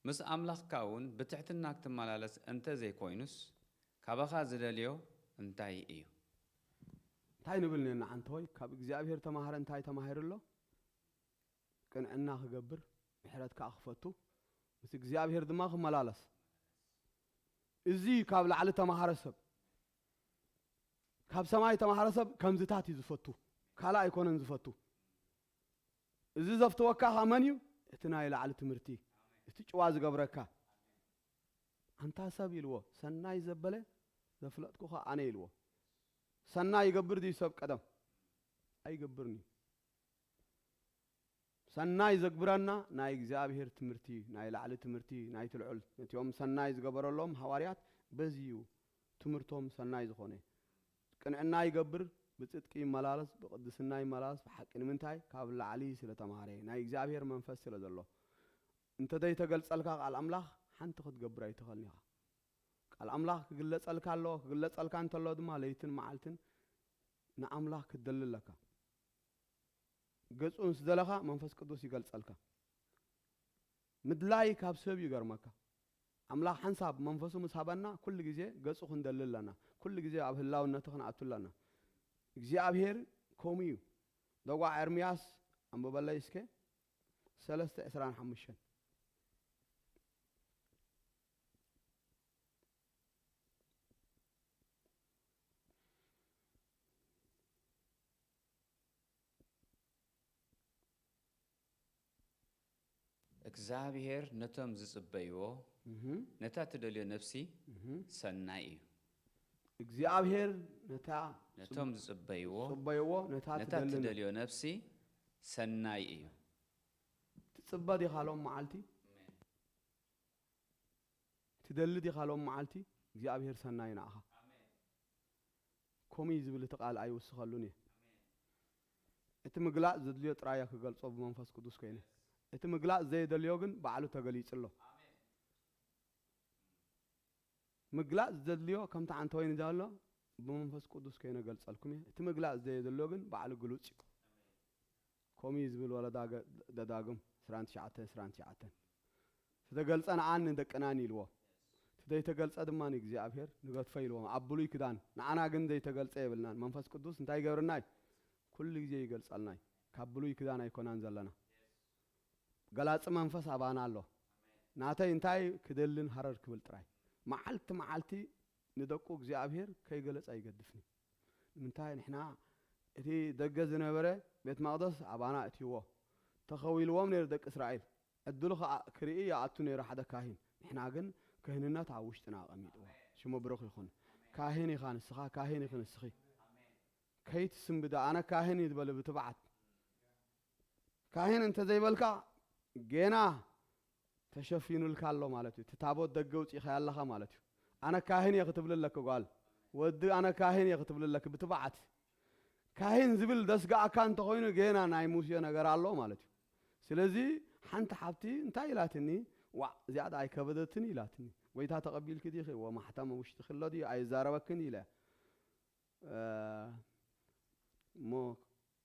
ምስ ኣምላኽካ እውን ብትሕትና ክትመላለስ እንተ ዘይኮይኑስ፣ ካባኻ ዝደልዮ እንታይ እዩ? እንታይ ንብል ነና ዓንተወይ? ካብ እግዚኣብሄር ተማሃረ እንታይ ተማሂሩ ኣሎ? ቅንዕና ክገብር፣ ምሕረት ከኣ ክፈቱ፣ ምስ እግዚኣብሄር ድማ ክመላለስ። እዚ ካብ ላዕሊ ተማሃረ ሰብ፣ ካብ ሰማይ ተማሃረ ሰብ ከምዝታት እዩ ዝፈቱ፣ ካልእ ኣይኮነን ዝፈቱ። እዚ ዘፍተወካ ኸኣ መን እዩ? እቲ ናይ ላዕሊ ትምህርቲ፣ እቲ ጭዋ ዝገብረካ። ኣንታ ሰብ ኢልዎ፣ ሰናይ ዘበለ ዘፍለጥኩኻ ኣነ ኢልዎ። ሰናይ ይገብር ድዩ ሰብ ቀደም? ኣይገብርን እዩ። ሰናይ ዘግብረና ናይ እግዚኣብሔር ትምህርቲ፣ ናይ ላዕሊ ትምህርቲ፣ ናይቲ ልዑል። ነቲኦም ሰናይ ዝገበረሎም ሃዋርያት በዚ እዩ ትምህርቶም ሰናይ ዝኾነ። ቅንዕና ይገብር፣ ብጽድቂ ይመላለስ፣ ብቅድስና ይመላለስ፣ ብሓቂ ንምንታይ? ካብ ላዕሊ ስለ ተማሃረ፣ ናይ እግዚኣብሔር መንፈስ ስለ ዘሎ። እንተ ዘይተገልጸልካ ቃል ኣምላኽ ሓንቲ ክትገብር ኣይትኽእልን ኢኻ። ቃል ኣምላኽ ክግለጸልካ ኣሎ፣ ክግለጸልካ እንተሎ ድማ ለይትን መዓልትን ንኣምላኽ ክትደሊ ኣለካ። ገጹ ምስ ደለኻ መንፈስ ቅዱስ ይገልጸልካ። ምድላይ ካብ ሰብ ይገርመካ። ኣምላኽ ሓንሳብ መንፈሱ ምስ ሃበና ኩሉ ግዜ ገጹ ክንደሊ ኣለና። ኩሉ ግዜ ኣብ ህላውነቱ ክንኣቱ ኣለና። እግዚኣብሔር ከምኡ እዩ። ደጓዕ ኤርምያስ ኣንብበለይ እስከ። ሰለስተ ዕስራን ሓሙሽተን። እግዚኣብሔር ነቶም ዝጽበይዎ፣ እህ። ነታ ትደልዮ ነፍሲ እህ። ሰናይ እዩ። እግዚኣብሔር ነታ ነቶም ዝጽበይዎ፣ ዝጽበይዎ፣ ነታ ነታ ትደሊ ትደልዮ ነፍሲ ሰናይ እዩ። ትጽበ ዲኻ ሎም መዓልቲ? ትደሊ ዲኻ ሎም መዓልቲ? እግዚኣብሔር ሰናይ ንዓኻ። ከምኡ እዩ ዝብል እቲ ቃል ኣይውስኸሉን እየ። እቲ ምግላጽ ዘድልዮ ጥራይ እየ ክገልጾ ብመንፈስ ቅዱስ ኮይነ። እቲ ምግላጽ ዘየደልዮ ግን ባዕሉ ተገሊጹ ኣሎ። ምግላጽ ዘድልዮ ከምቲ ዓንተ ወይኒ ዘሎ ብመንፈስ ቅዱስ ከይነ ገልጸልኩም እየ። እቲ ምግላጽ ዘየደልዮ ግን ባዕሉ ግሉጽ እዩ። ከምኡ እዩ ዝብል ወለዳ ገ-፣ ደዳግም ዕስራን ትሽዓተን ዕስራን ትሽዓተን። ዝተገልጸ ንዓን ንደቅናን ኢልዎ። እቲ ዘይተገልጸ ድማ ንእግዚኣብሔር ንገድፎ ኢልዎም። ኣብ ብሉይ ክዳን ንዓና ግን ዘይተገልጸ የብልናን። መንፈስ ቅዱስ እንታይ ይገብርና እዩ? ኩሉ ግዜ ይገልጸልና እዩ። ካብ ብሉይ ክዳን ኣይኮናን ዘለና። ገላጺ መንፈስ ኣባና ኣሎ። ናተይ እንታይ ክደልን ሃረር ክብል ጥራይ። መዓልቲ መዓልቲ ንደቁ እግዚኣብሔር ከይገለጸ ኣይገድፍን እዩ። ንምንታይ ንሕና እቲ ደገ ዝነበረ ቤት መቕደስ ኣባና እትይዎ ተኸዊልዎም ነይሩ ደቂ እስራኤል። ዕድሉ ኸኣ ክርኢ ይኣቱ ነይሩ ሓደ ካህን። ንሕና ግን ክህንነት ኣብ ውሽጥና ኣቐሚጥዎ። ሽሙ ብሩኽ ይኹን። ካህን ኢኻ ንስኻ፣ ካህን ኢኺ ንስኺ። ከይትስንብዳ፣ ኣነ ካህን እዩ ዝበለ ብትብዓት። ካህን እንተ ዘይበልካ ጌና ተሸፊኑልካ ኣሎ ማለት እዩ። እቲ ታቦት ደገ ውፂእኻዮ ኣለኻ ማለት እዩ። ኣነ ካህን እየ ክትብል ኣለኪ ጓል። ወዲ ኣነ ካህን እየ ክትብል ኣለኪ ብትብዓት። ካህን ዝብል ደስጋኣካ እንተኾይኑ ጌና ናይ ሙሴ ነገር ኣሎ ማለት እዩ። ስለዚ ሓንቲ ሓብቲ እንታይ ኢላትኒ? ዋዕ እዚኣ ደኣ ኣይከበደትን ኢላትኒ። ጎይታ ተቐቢልኪ ዲኺ? እወ ማሕተም ውሽጥኺ ኣሎ ድዩ? ኣይዛረበክን ኢለ። እ፣ እሞ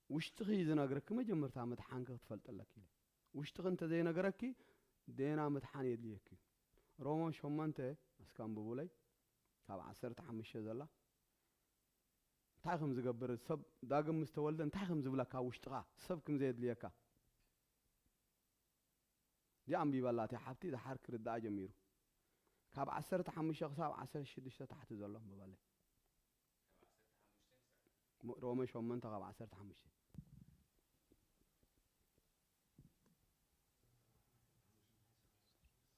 ውሽጥኺ እዩ ዝነግረኪ፣ መጀመርታ ምድሓንኪ ክትፈልጢ ኣለኪ ኢለ። ውሽጥኺ እንተዘይነገረኪ ዴና ምድሓን የድልየኪ እዩ። ሮሜ ሸሞንተ እስከ ኣንብቡለይ፣ ካብ ዓሰርተ ሓሙሽተ ዘላ። እንታይ ከም ዝገብር ሰብ ዳግም ምስ ተወልደ እንታይ ከም ዝብለካ ውሽጥኻ ሰብ ከም ዘየድልየካ። እዚኣ ኣንቢበላ እቲኣ ሓብቲ፣ ደሓር ክርድኣ ጀሚሩ። ካብ ዓሰርተ ሓሙሽተ ክሳብ ዓሰርተ ሽዱሽተ ታሕቲ ዘሎ ኣንብበለይ። ሞ-፣ ሮሜ ሸሞንተ ካብ ዓሰርተ ሓሙሽተ።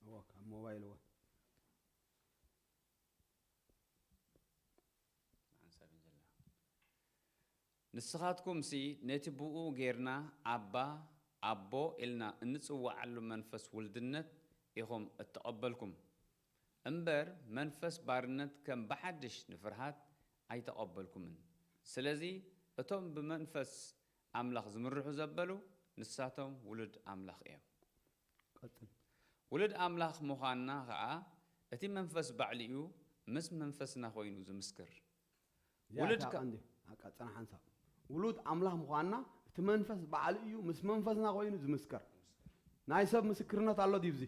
እወ፣ ካብ ሞባይል እወ። ሓንሳብ እዩ ዘላ። ንስኻትኩምሲ ነቲ ብኡ ጌርና ኣባ፣ ኣቦ ኢልና እንጽውዓሉ መንፈስ ውልድነት ኢኹም እተቐበልኩም። እምበር መንፈስ ባርነት ከም ብሓድሽ ንፍርሃት ኣይተቐበልኩምን። ስለዚ እቶም ብመንፈስ ኣምላኽ ዝምርሑ ዘበሉ ንሳቶም ውሉድ ኣምላኽ እዮም። ቀጽል። ውሉድ ኣምላኽ ምዃንና ኸኣ እቲ መንፈስ ባዕሉ እዩ ምስ መንፈስና ኮይኑ ዝምስክር። እዚኣ ውሉድ እታ ካ- ቀንዲ፣ ኣቃጽና ሓንሳብ። ውሉድ ኣምላኽ ምዃንና እቲ መንፈስ ባዕሉ እዩ ምስ መንፈስና ኮይኑ ዝምስከር። ናይ ሰብ ምስክርነት ኣሎ ድዩ እዚ?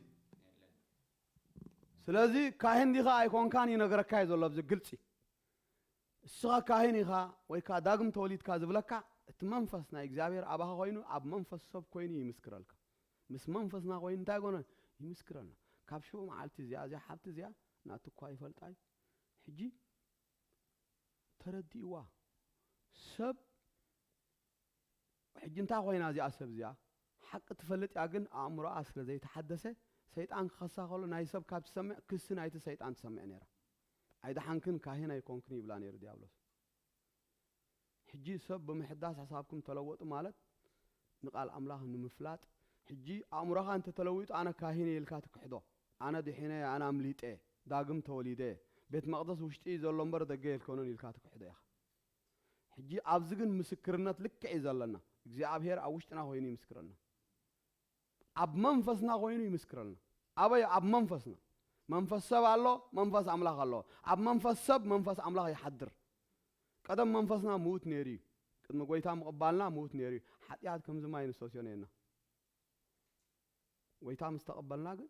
ስለዚ ካህን ዲኻ ኣይኮንካን ይነግረካ እዩ ዘሎ ኣብዚ ግልጺ። እስኻ ካህን ኢኻ ወይ ከኣ ዳግም ተወሊድካ ዝብለካ እቲ መንፈስ ናይ እግዚኣብሔር ኣባኻ ኮይኑ ኣብ መንፈስ ሰብ ኮይኑ ይምስክረልካ። ምስ መንፈስና ኮይኑ እንታይ ኮነ ይምስክረልና። ካብ ሽዑ መዓልቲ እዚኣ፣ እዚኣ ሓብቲ እዚኣ ናቱ እኳ ይፈልጣ እዩ። ሕጂ ተረዲእዋ። ሰብ ሕጂ እንታይ ኮይና እዚኣ ሰብ እዚኣ? ሓቂ ትፈልጥ እያ፣ ግን ኣእምሮኣ ስለ ዘይተሓደሰ ሰይጣን ክኸሳ ከሎ ናይ ሰብ ካብ ትሰምዕ ክሲ ናይቲ ሰይጣን ትሰምዕ ነይራ። ኣይደሓንክን ካህን ኣይኮንክን ይብላ ነይሩ ዲያብሎስ። ሕጂ ሰብ ብምሕዳስ ሕሳብኩም ተለወጡ ማለት ንቃል ኣምላኽ ንምፍላጥ፣ ሕጂ ኣእምሮኻ እንተተለዊጡ ኣነ ካህን እየ ኢልካ ትክሕዶ። ኣነ ድሒነ እየ፣ ኣነ ኣምሊጠ እየ፣ ዳግም ተወሊደ እየ፣ ቤት መቕደስ ውሽጢ እዩ ዘሎ እምበር ደገ የልኮነን ኢልካ ትክሕዶ ኢኻ። ሕጂ ኣብዚ ግን ምስክርነት ልክዕ እዩ ዘለና። እግዚኣብሔር ኣብ ውሽጥና ኮይኑ ይምስክረልና። ኣብ መንፈስና ኮይኑ ይምስክረልና። ኣበይ? ኣብ መንፈስና። መንፈስ ሰብ ኣሎ፣ መንፈስ ኣምላኽ ኣሎ። ኣብ መንፈስ ሰብ መንፈስ ኣምላኽ ይሓድር። ቀደም መንፈስና ምዉት ነይሩ እዩ። ቅድሚ ጎይታ ምቕባልና ምዉት ነይሩ እዩ። ሓጢኣት ከምዚ ማይ ንሰትዮ ነርና። ጎይታ ምስ ተቐበልና ግን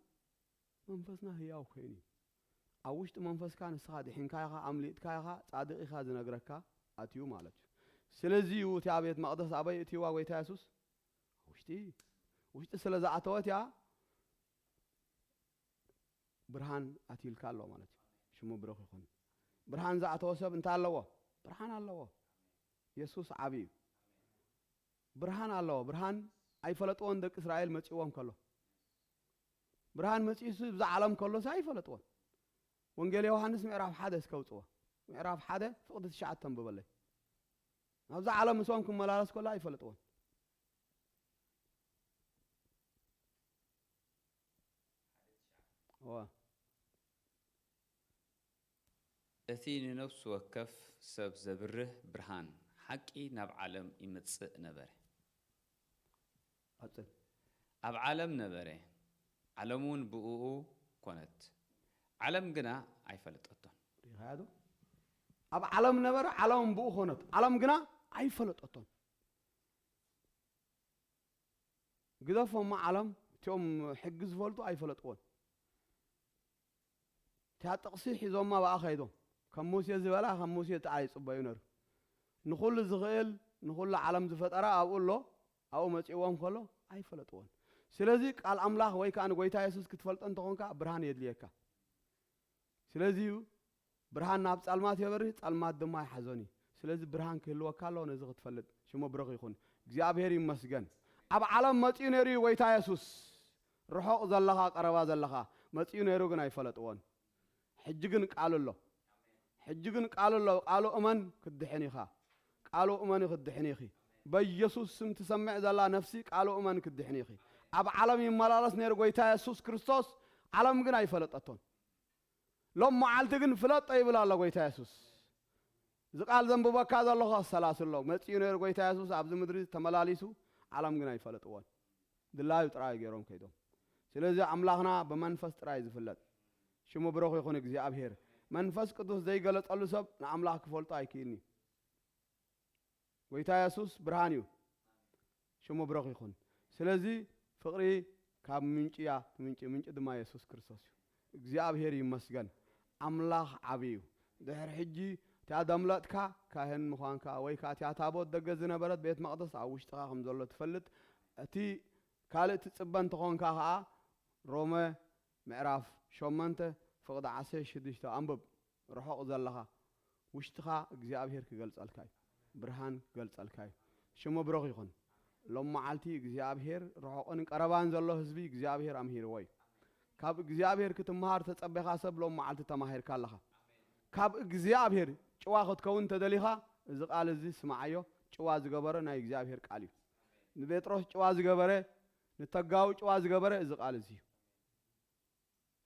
መንፈስና ህያው ኮይኑ እዩ። ኣብ ውሽጢ መንፈስካ ንስኻ ድሒንካ ኢኻ፣ ኣምሊጥካ ኢኻ፣ ጻድቕ ኢኻ ዝነግረካ ኣትዩ ማለት እዩ። ስለዚ እዩ እቲ ኣብ ቤት መቕደስ ኣበይ እትይዋ ጎይታ የሱስ? ውሽጢ፣ ውሽጢ ስለ ዝኣተወት እያ ብርሃን ኣትዩልካ ኣሎ ማለት እዩ። ሽሙ ብሩኽ ይኹን። ብርሃን ዝኣተወ ሰብ እንታይ ኣለዎ? ብርሃን ኣለዎ። የሱስ ዓቢ እዩ። ብርሃን ኣለዎ። ብርሃን ኣይፈለጥዎን ደቂ እስራኤል መጺእዎም ከሎ። ብርሃን መጺኡስ ብዛ ዓለም ከሎስ ኣይፈለጥዎን። ወንጌል ዮሃንስ ምዕራፍ ሓደ እስከ ኣውጽዎ። ምዕራፍ ሓደ ፍቕዲ ትሽዓተ ኣንብበለይ። ኣብዛ ዓለም ምስኦም ክመላለስ ከሎ ኣይፈለጥዎን። እወ። እቲ ንነፍሲ ወከፍ ሰብ ዘብርህ ብርሃን ሓቂ ናብ ዓለም ይመጽእ ነበረ። ቀጽል። ኣብ ዓለም ነበረ፣ ዓለምውን ብእኡ ኮነት፣ ዓለም ግና ኣይፈለጠቶን። ርኢኻዮ ዶ? ኣብ ዓለም ነበረ፣ ዓለም ብኡ ኮነት፣ ዓለም ግና ኣይፈለጠቶን። ግደፎሞ ዓለም፣ እቲኦም ሕጊ ዝፈልጡ ኣይፈለጥዎን። እቲኣ ጥቕሲ ሒዞማ ብኣ ከይዶም። ከም ሙሴ ዝበላ ከም ሙሴ ጥራይ ይጽበዩ ነሩ። ንኹሉ ዝኽእል ንኹሉ ዓለም ዝፈጠረ ኣብኡ ኣሎ። ኣብኡ መጺእዎም ከሎ ኣይፈለጥዎን። ስለዚ ቃል ኣምላኽ ወይ ከኣ ንጎይታ የሱስ ክትፈልጦ እንተኾንካ ብርሃን የድልየካ። ስለዚ እዩ ብርሃን ናብ ጸልማት የበርህ፣ ጸልማት ድማ ይሓዞን እዩ። ስለዚ ብርሃን ክህልወካ ኣለዎ ነዚ ክትፈልጥ። ሽሙ ብሩኽ ይኹን። እግዚኣብሔር ይመስገን። ኣብ ዓለም መጺኡ ነይሩ እዩ ጎይታ የሱስ። ርሑቕ ዘለኻ ቀረባ ዘለኻ መጺኡ ነይሩ ግን ኣይፈለጥዎን። ሕጂ ግን ቃሉ ኣሎ። ሕጂ ግን ቃሉ ኣሎ። ቃሉ እመን ክትድሕን ኢኻ። ቃሉ እመን ክትድሕን ኢኺ። በኢየሱስ ስም ትሰምዕ ዘላ ነፍሲ ቃሉ እመን ክትድሕን ኢኺ። ኣብ ዓለም ይመላለስ ነይሩ ጎይታ የሱስ ክርስቶስ፣ ዓለም ግን ኣይፈለጠቶን። ሎም መዓልቲ ግን ፍለጦ ይብል ኣሎ ጎይታ የሱስ። እዚ ቃል ዘንብበካ ዘለኹ ኣሰላስሎ። መጺኡ ነይሩ ጎይታ የሱስ ኣብዚ ምድሪ ተመላሊሱ፣ ዓለም ግን ኣይፈለጥዎን። ድላዩ ጥራይ ገይሮም ከይዶም። ስለዚ ኣምላኽና ብመንፈስ ጥራይ ዝፍለጥ። ሽሙ ብሩኽ ይኹን እግዚኣብሔር። መንፈስ ቅዱስ ዘይገለጸሉ ሰብ ንኣምላኽ ክፈልጦ ኣይክእልኒ። ጎይታ የሱስ ብርሃን እዩ። ሽሙ ብሩኽ ይኹን። ስለዚ ፍቕሪ ካብ ምንጪ እያ ትምንጪ፣ ምንጪ ድማ የሱስ ክርስቶስ እዩ። እግዚኣብሔር ይመስገን። ኣምላኽ ዓቢ እዩ። ድሕሪ ሕጂ እቲኣ ዘምለጥካ ካህን ምዃንካ ወይ ከኣ እቲኣ ታቦት ደገ ዝነበረት ቤት መቕደስ ኣብ ውሽጥኻ ከም ዘሎ ትፈልጥ። እቲ ካልእ ትጽበ እንተኾንካ ከኣ ሮመ ምዕራፍ ሸሞንተ ፍቕዲ ዓሰርተ ሽዱሽተ ኣንብብ። ርሑቕ ዘለኻ ውሽጥኻ እግዚኣብሔር ክገልጸልካ እዩ። ብርሃን ክገልጸልካ እዩ። ሽሙ ብሩኽ ይኹን። ሎም መዓልቲ እግዚኣብሔር ርሑቕን ቀረባን ዘሎ ህዝቢ እግዚኣብሔር ኣምሂርዎ እዩ። ካብ እግዚኣብሔር ክትመሃር ተጸቤኻ ሰብ ሎም መዓልቲ ተማሂርካ ኣለኻ። ካብ እግዚኣብሔር ጭዋ ክትከውን ተደሊኻ እዚ ቃል እዚ ስምዓዮ። ጭዋ ዝገበረ ናይ እግዚኣብሔር ቃል እዩ። ንጴጥሮስ ጭዋ ዝገበረ፣ ንተጋዊ ጭዋ ዝገበረ እዚ ቃል እዚ እዩ።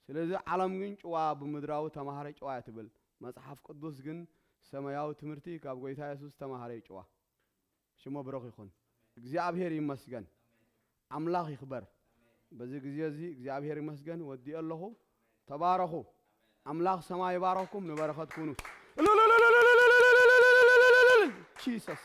ስለዚ ዓለም ግን ጭዋ ብምድራዊ ተማሃረ ጭዋ እያ ትብል። መጽሓፍ ቅዱስ ግን ሰማያዊ ትምህርቲ ካብ ጎይታ የሱስ ተማሃረ ጭዋ። ሽሙ ብሩኽ ይኹን። እግዚኣብሔር ይመስገን። ኣምላኽ ይኽበር። በዚ ግዜ እዚ እግዚኣብሔር ይመስገን ወዲኦ ኣለኹ። ተባረኹ። ኣምላኽ ሰማይ ይባረኽኩም፣ ንበረኸት ኩኑ። ጂሰስ